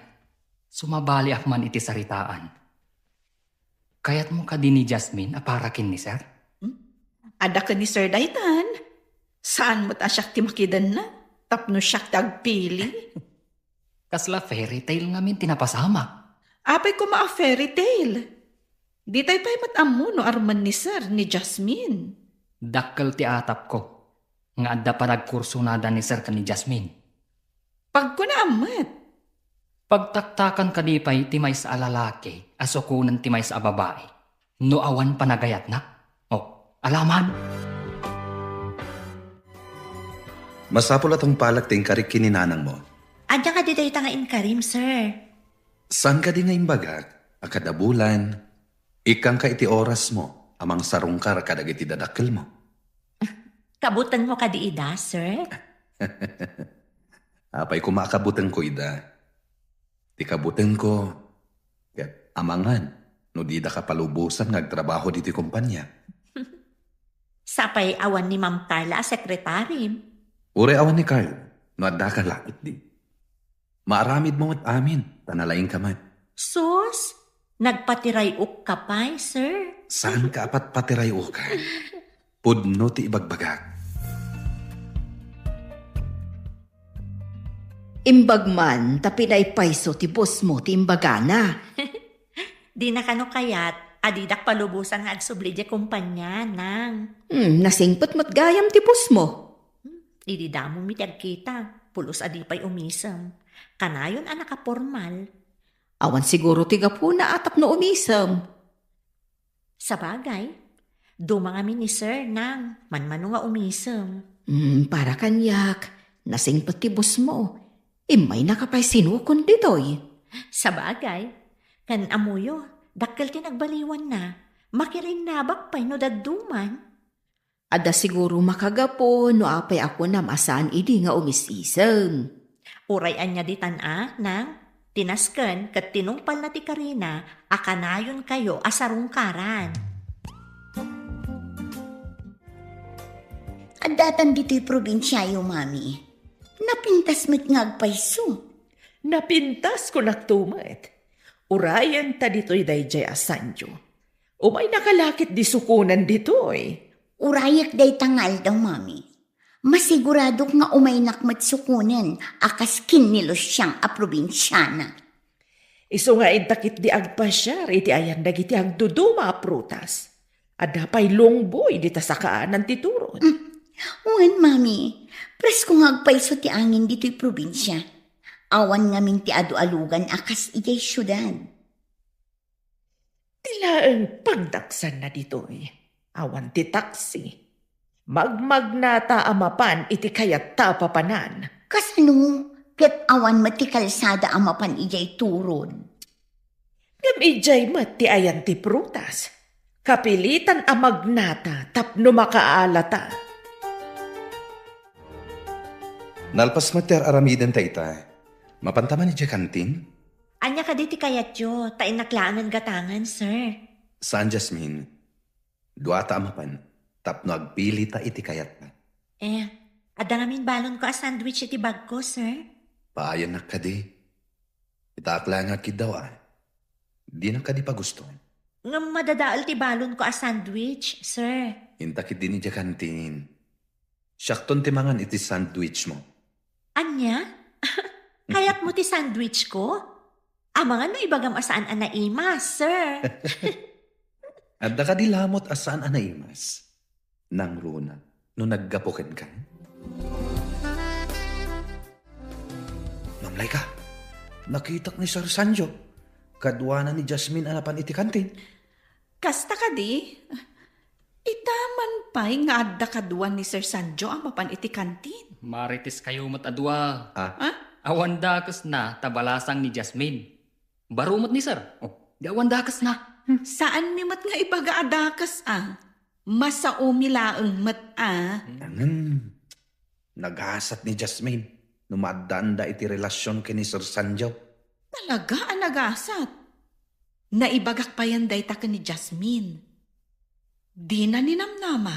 sumabaliak man iti saritaan. Kayatmo kadi ni Jasmine a para ken ni Sir? Hmm? Adda ken ni Sir daytan. Saan met a siak ti makidenna tapno siak ti agpili? Kasla fairy tale ngamin ti napasamak. Apay koma a fairy tale? Ditay pay met ammo no armen ni Sir ni Jasmine. Dakkel ti atapko nga adda panagkursunada ni Sir ken ni Jasmine. Pagkunaam met. Pagtaktakan kadi pay ti maysa a lalaki a sukonen ti maysa a babai no awan panagayatna? O, alaman. Masapul a tungpalek ti inkarik ken ni nanangmo. Ania kadi dayta nga inkarim, sir? Saan kadi nga imbagak a kada bulan, ikkangka iti orasmo a mangsarungkar kadagiti dadakkelmo? Kabutengmo kadi ida, sir? Apay koma a kabutengko ida? Ti kabutengko, ket amangan no didaka palubosan nga agtrabaho ditoy kompania. Sapay awan ni Ma'am Carla a sekretarim. Uray awan ni Carla, no addaka la ketdi. Maaramidmo met amin, ta nalaingka met. Sus, nagpatiray-okka pay, sir. Saanka a patpatiray-okan? Pudno ti ibagbagak. Imbag man ta pinaypayso ti bossmo ti imbagana. Dina kano kayat a didak palubosan nga agsubli diay kompania, nang. Hmm, nasingpet met gayam ti bossmo. Hmm, idi damomi ti agkita, pulos a di pay umisem. Kanayon a nakapormal. Awan siguro ti gapuna a tapno umisem. Sabagay, duma ngamin ni Sir, nang, manmano nga umisem. Hmm, para kaniak, nasingpet ti bossmo. Immaynaka pay sinukon ditoy. Sabagay, ken ammoyo, dakkel ti nagbaliwanna. Makirinnabak pay no dadduman. Adda siguro makagapu no apay a kunam a saan idi nga umis-isem. Uray ania ditan a, nang, ti nasken ket tinungpalna ti karina a kanayonkayo a sarungkaran. Addatan ditoy probinsiayo, Mami. Napintas met nga agpayso. Napintas, kunakto met. Urayen ta ditoy daydiay a sandio. Umaynaka la ketdi sukonen ditoy. Urayek dayta nga aldaw, Mami. Masiguradok nga umaynak met sukonen a kas ken ni Luciang a probinsiana. Isu nga inta ketdi agpasiar iti ayan dagiti agduduma a prutas. Adda pay lungboy dita sakaanan ti turod. Mm. Wen, Mami, presko nga agpayso ti angin ditoy probinsia. Awan ngamin ti adu-alugan a kas idiay siudad. Ti laeng pagdaksanna ditoy, awan ti taksi. Magmagnata a mapan iti kayatta a papanan. Kasano ket awan met ti kalsada a mapan idiay turod? Ngem idiay met ti ayan ti prutas. Kapilitan a magnata tapno makaalata. Nalpas met ti ar-aramidenta ita. Mapanta man idiay kantin? Ania kadi ti kayatyo, ta innak laengen gatangen, sir? Saan, Jasmine. Duata a mapan, tapno agpilita iti kayatna. Eh, adda ngamin balonko a sandwich iti bagko, sir. Paayannak kadi. Itaak laeng nga agkiddaw a. Dinak kadi pagusto. Ngem madadael ti balonko a sandwich, sir. Inta ketdin idiay kantin. Siakton ti mangan iti sandwichmo. Ania? Kayatmo ti sandwichko? Amangan no ibagam a saan a naimas, sir. Adda kadi lamot a saan a naimas, Nang Rona, no naggapu kenka? Ma'am Laika, nakitak ni Sir Sanjo. Kaduana ni Jasmine a napan iti kantin. Kasta kadi? Ita man pay nga adda kadua ni Sir Sanjo a mapan iti kantin. Marites kayo met a dua. Ah? Ah? Awan dakesna ta balasang ni Jasmine. Baro met ni Sir. Oh, di awan dakesna. Hmm. Saanmi met nga ibaga a dakes a. Masaomi laeng met a. Hmm. Ngan, nagasat ni Jasmine no maaddaanda iti relasyon ken ni Sir Sanjo. Talaga a nagasat? Naibagak payen dayta ken ni Jasmine. Dina ninamnama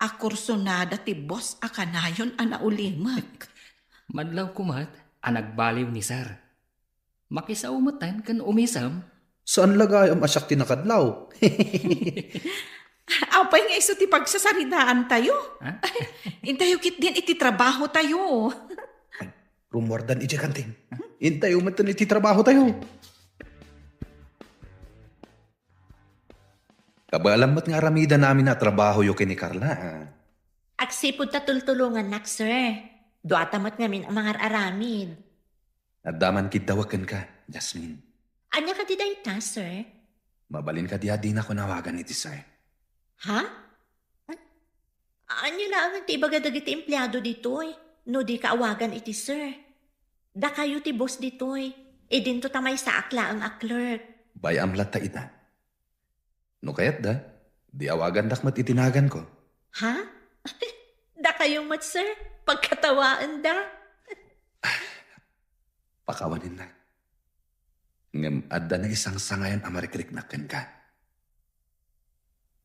a kursunada ti boss a kanayon a naulimek. Madlaw kumat a nagbaliw ni Sir. Makisao metten ken umisem. Saan la gayam a siak ti nakadlaw. Apay nga isu ti pagsasaritaantayo? Ha? Intayo ketdin iti trabahotayo. Ay, rummuardan idiay kantin. Intayo metten iti trabahotayo. Kabaelam met nga aramidennami a trabahoyo ken ni Carla, a. Agsipud ta tultulongannak, sir. Duata met ngamin a mangar-aramid. Adda man kiddawek kenka, Jasmine. Ania kadi dayta, sir? Mabalin kadi a dinakon awagan iti sir? Ha? Ania laengen ti ibaga dagiti empleado ditoy no dika awagan iti sir? Dakayo ti boss ditoy. Idinto ta maysaak laeng a clerk. Bay-am latta ita. No kayatda, di awagandak met iti naganko. Ha? Dakayo met, sir? Pagkatawaenda. Pakawanennak. Ngem adda naisangsangayan a marikriknak kenka.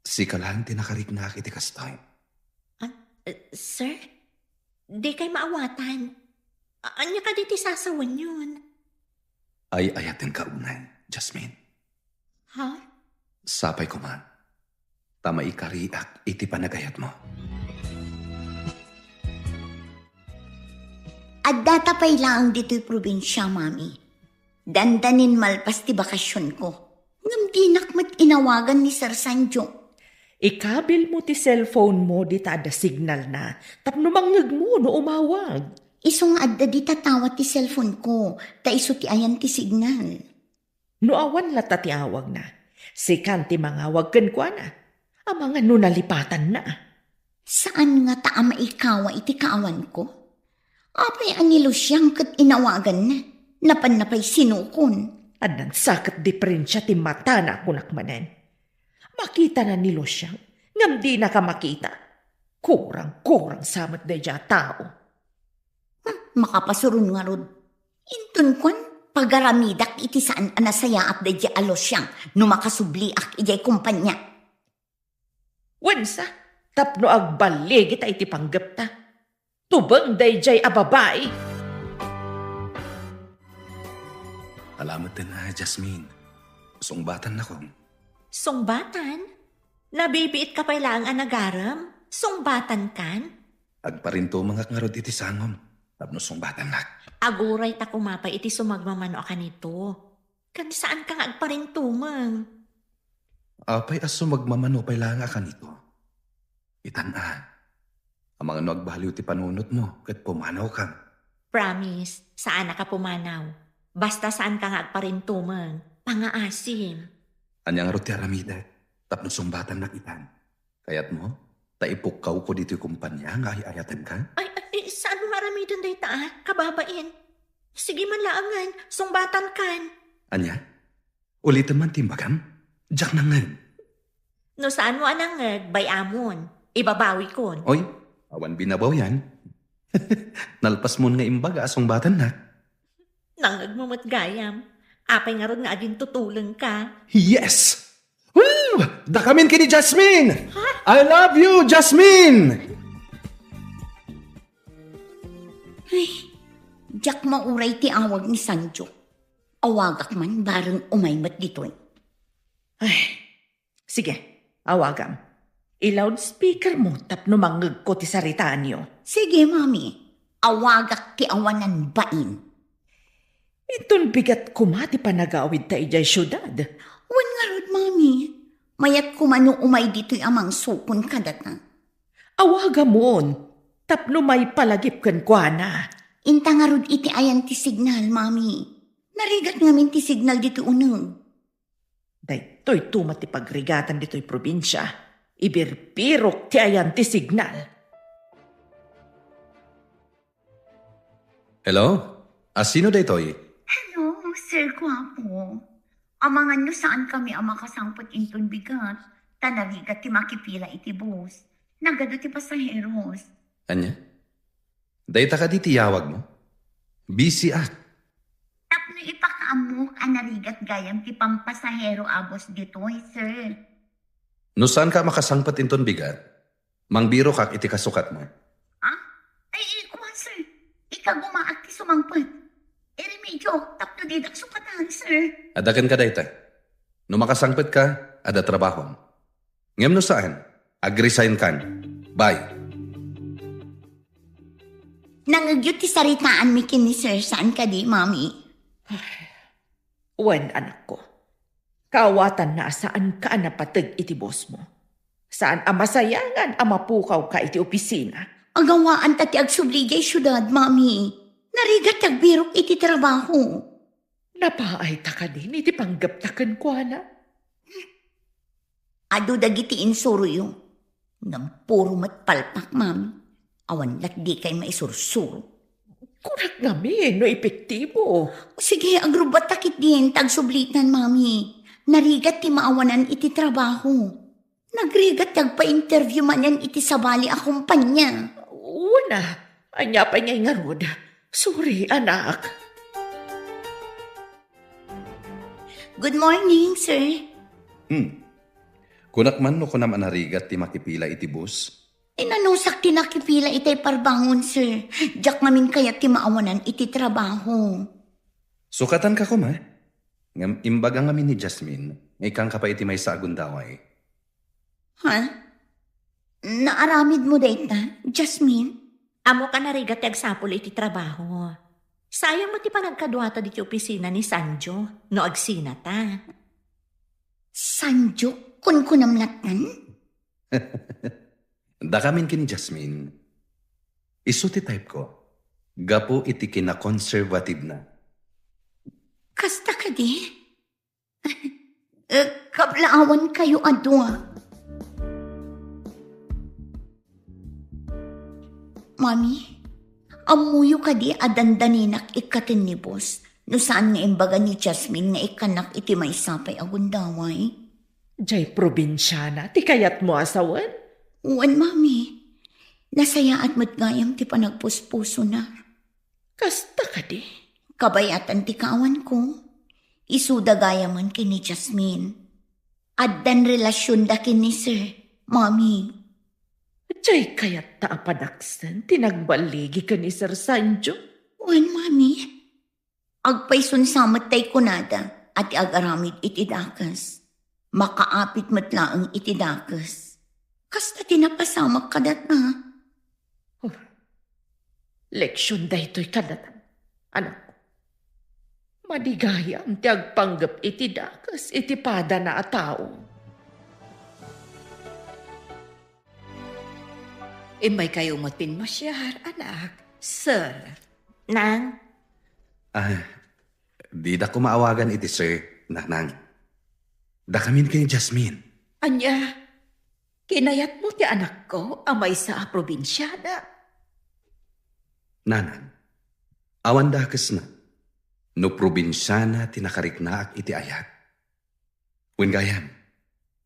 Sika laeng ti nakariknak iti kastoy. Ah, eh, sir? Dikay maawatan. A-, ania kadi ti sasawenyon? Ay-ayatenka unay, Jasmine. Ha? Sapay koma, ta maikariak iti panagayatmo. Addata pay laeng ditoy probinsia, Mami. Dandanin malpas ti bakasionko. Ngem dinak met inawagan ni Sir Sanjo. Ikabilmo ti cellphonemo dita adda signalna tapno mangngegmo no umawag. Isu nga adda dita tawat ti cellphoneko, ta isu ti ayan ti signal. No awan latta ti awagna, sikan ti mangawag kenkuana. Amangan no nalipatanna. Saan ngata a maikawa iti kaawanko? Apay a ni Lucian ket inawaganna? Napanna pay sinukon. Addan sa ket diferensia ti matana a kunak manen. Makitana ni Lucian, ngem dinaka makita. Kurang-kurang sa met daydiay a tao. Hmm, makapasuron ngarud. Inton kuan, pagaramidak iti saan a nasayaat daydiay a Lucian no makasubliak idiay kompania. Wensa, tapno agballigita iti panggepta. Tubeng daydiay a babai. Alamet ten a, Jasmine. Sungbatannakon. Sungbatan? Nabibiitka pay laeng a nagarem? Sungbatankan? Agparintumengak ngarud iti sangom tapno sungbatannak. Aguray ta koma pay iti sumagmamano a kanito. Ken saanka nga agparintumeng. Apay a sumagmamano pay laeng a kanito? Itan a, amangan no agbaliw ti panunotmo ket pumanawkam. Promise, saanak a pumanaw. Basta saanka nga agparintumeng, pangaasim. Ania ngarud ti aramidek tapno sungbatannak itan? Kayatmo ta ipukkawko ditoy kompania nga ay-ayatenka? Ay, ay, ay, saanmo nga aramiden dayta, a, kababain? Sige man laengen, sungbatankan. Ania? Uliten man ti imbagam? Diak nangngeg. No saanmo a nangngeg, bay-amon. Ibabawikon. Oy, awan binabawian. Nalpasmon nga imbaga a sungbatannak. Nangngegmo met gayam. Apay ngarud nga agintutulengka? Yes! Woo! Dakamin ken ni Jasmine! Ha? I love you, Jasmine! Ay, diak mauray ti awag ni Sanjo. Awagak man bareng umay met ditoy. Ay, sige, awagam. I-loudspeaker mo tapno mangngegko ti saritaanyo. Sige, Mami. Awagak ti awanan bain. Inton bigat koma ti panagawidta idiay siudad. Wen ngarud, Mami. Mayat koma no umay ditoy a mangsukon kadata. Awagamon, tapno maipalagip kenkuana. Inta ngarud iti ayan ti signal, Mami. Narigat ngamin ti signal ditoy uneg. Daytoy tumat ti pagrigatan ditoy probinsia. Ibirbirok ti ayan ti signal. Hello? A, sino daytoy? Hello, Sir Guapo. Amangan no saan kami a makasangpet inton bigat, ta narigat ti makipila iti bus. Nagadu ti pasaheros. Ania? Dayta kadi ti yawagmo? Busy ak. Tapno ipaka Ammok a narigat gayam ti pampasahero a bus ditoy, sir. No saanka a makasangpet inton bigat, mangbirokak iti kasukatmo. Ah? Ay, ikua, sir. Ikagumaak ti sumangpet. Irimedyo tapno didak sukatan, sir. Adda kenka dayta. No makasangpetka, adda trabahom. Ngem no saan, agresign kan. Bye. Nangegyo ti saritaanmi ken ni Sir, saan kadi, Mami? Wen, anakko. Kaawatanna a saanka a napateg iti bosmo. Saan a masayangan a mapukawka iti opisina. Agawaanta ti agsubli idiay siudad, Mami. Narigat ti agbirok iti trabaho. Napaayta kadin iti panggepta kenkuana? Adu dagiti insuroyo. Ngem puro met palpak, Mami. Awan latdikay maisursuro. Kunak ngamin no epektibo. O sige, agrubbatta ketdin ta agsublitan, Mami. Narigat ti maawanan iti trabaho. Nagrigat ti agpa-interview manen iti sabali a kumpanya. Una, ania pay ngay ngarud? Sorry, anak. Good morning, sir. Hmm. Kunak man no kunam a narigat ti makipila iti bus? Inanusak ti nakipila itay parbangon, sir. Diak ngamin kayat ti maawanan iti trabaho. Sukatanka koma. Ngem imbaga ngamin ni Jasmine nga ikkanka pay iti maysa a gundaway. Ha? Naaramidmo dayta, Jasmine? Ammok a narigat ti agsapul iti trabaho. Sayang met ti panagkaduata ditoy opisina ni Sanjo no agsinata. Sanjo? Kunkunam lattan? Dakamin ken ni Jasmine. Isu ti type ko. Gapu iti kinakonserbatibna. Kasta kadi? Eh, kablaawankayo a dua. Mami, ammoyo kadi a dandaninak ikkaten ni boss no saan nga imbaga ni Jasmine nga ikkannak iti maysa pay a gundaway? Jay probinsiana ti kayatmo a sawen? Wen, Mami. Nasayaat met gayam ti panagpuspusona. Kasta kadi? Kabayatan ti kaawanko. Isuda gayamen ken ni Jasmine. Addan relasionda ken ni Sir, Mami. Jay kayatta a padaksen ti nagballigi ken ni Sir Sanjo? Wen, Mami. Agpayson sa met tay kunada a ti agaramid iti dakes, makaapit met laeng iti dakes. Kasta ti napasamak kadata. Huh. Leksion daytoy kadata, anak. Madi gayam ti agpanggep iti dakes iti padana a tao. Immaykayo met pinmasiar, anak. Sir. Nang? Ah, dida ko maawagan iti sir, nanang. Dakamin ken ni Jasmine. Ania, kinayatmo ti anakko a maysa a probinsiana? Nanang, awan dakesna no probinsiana ti nakariknaak iti ayat. Wen gayam,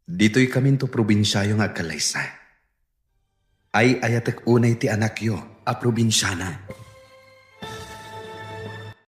ditoy kaminto probinsiayo nga agkallaysa. Ay-ayatek unay ti anakyo a probinsiana.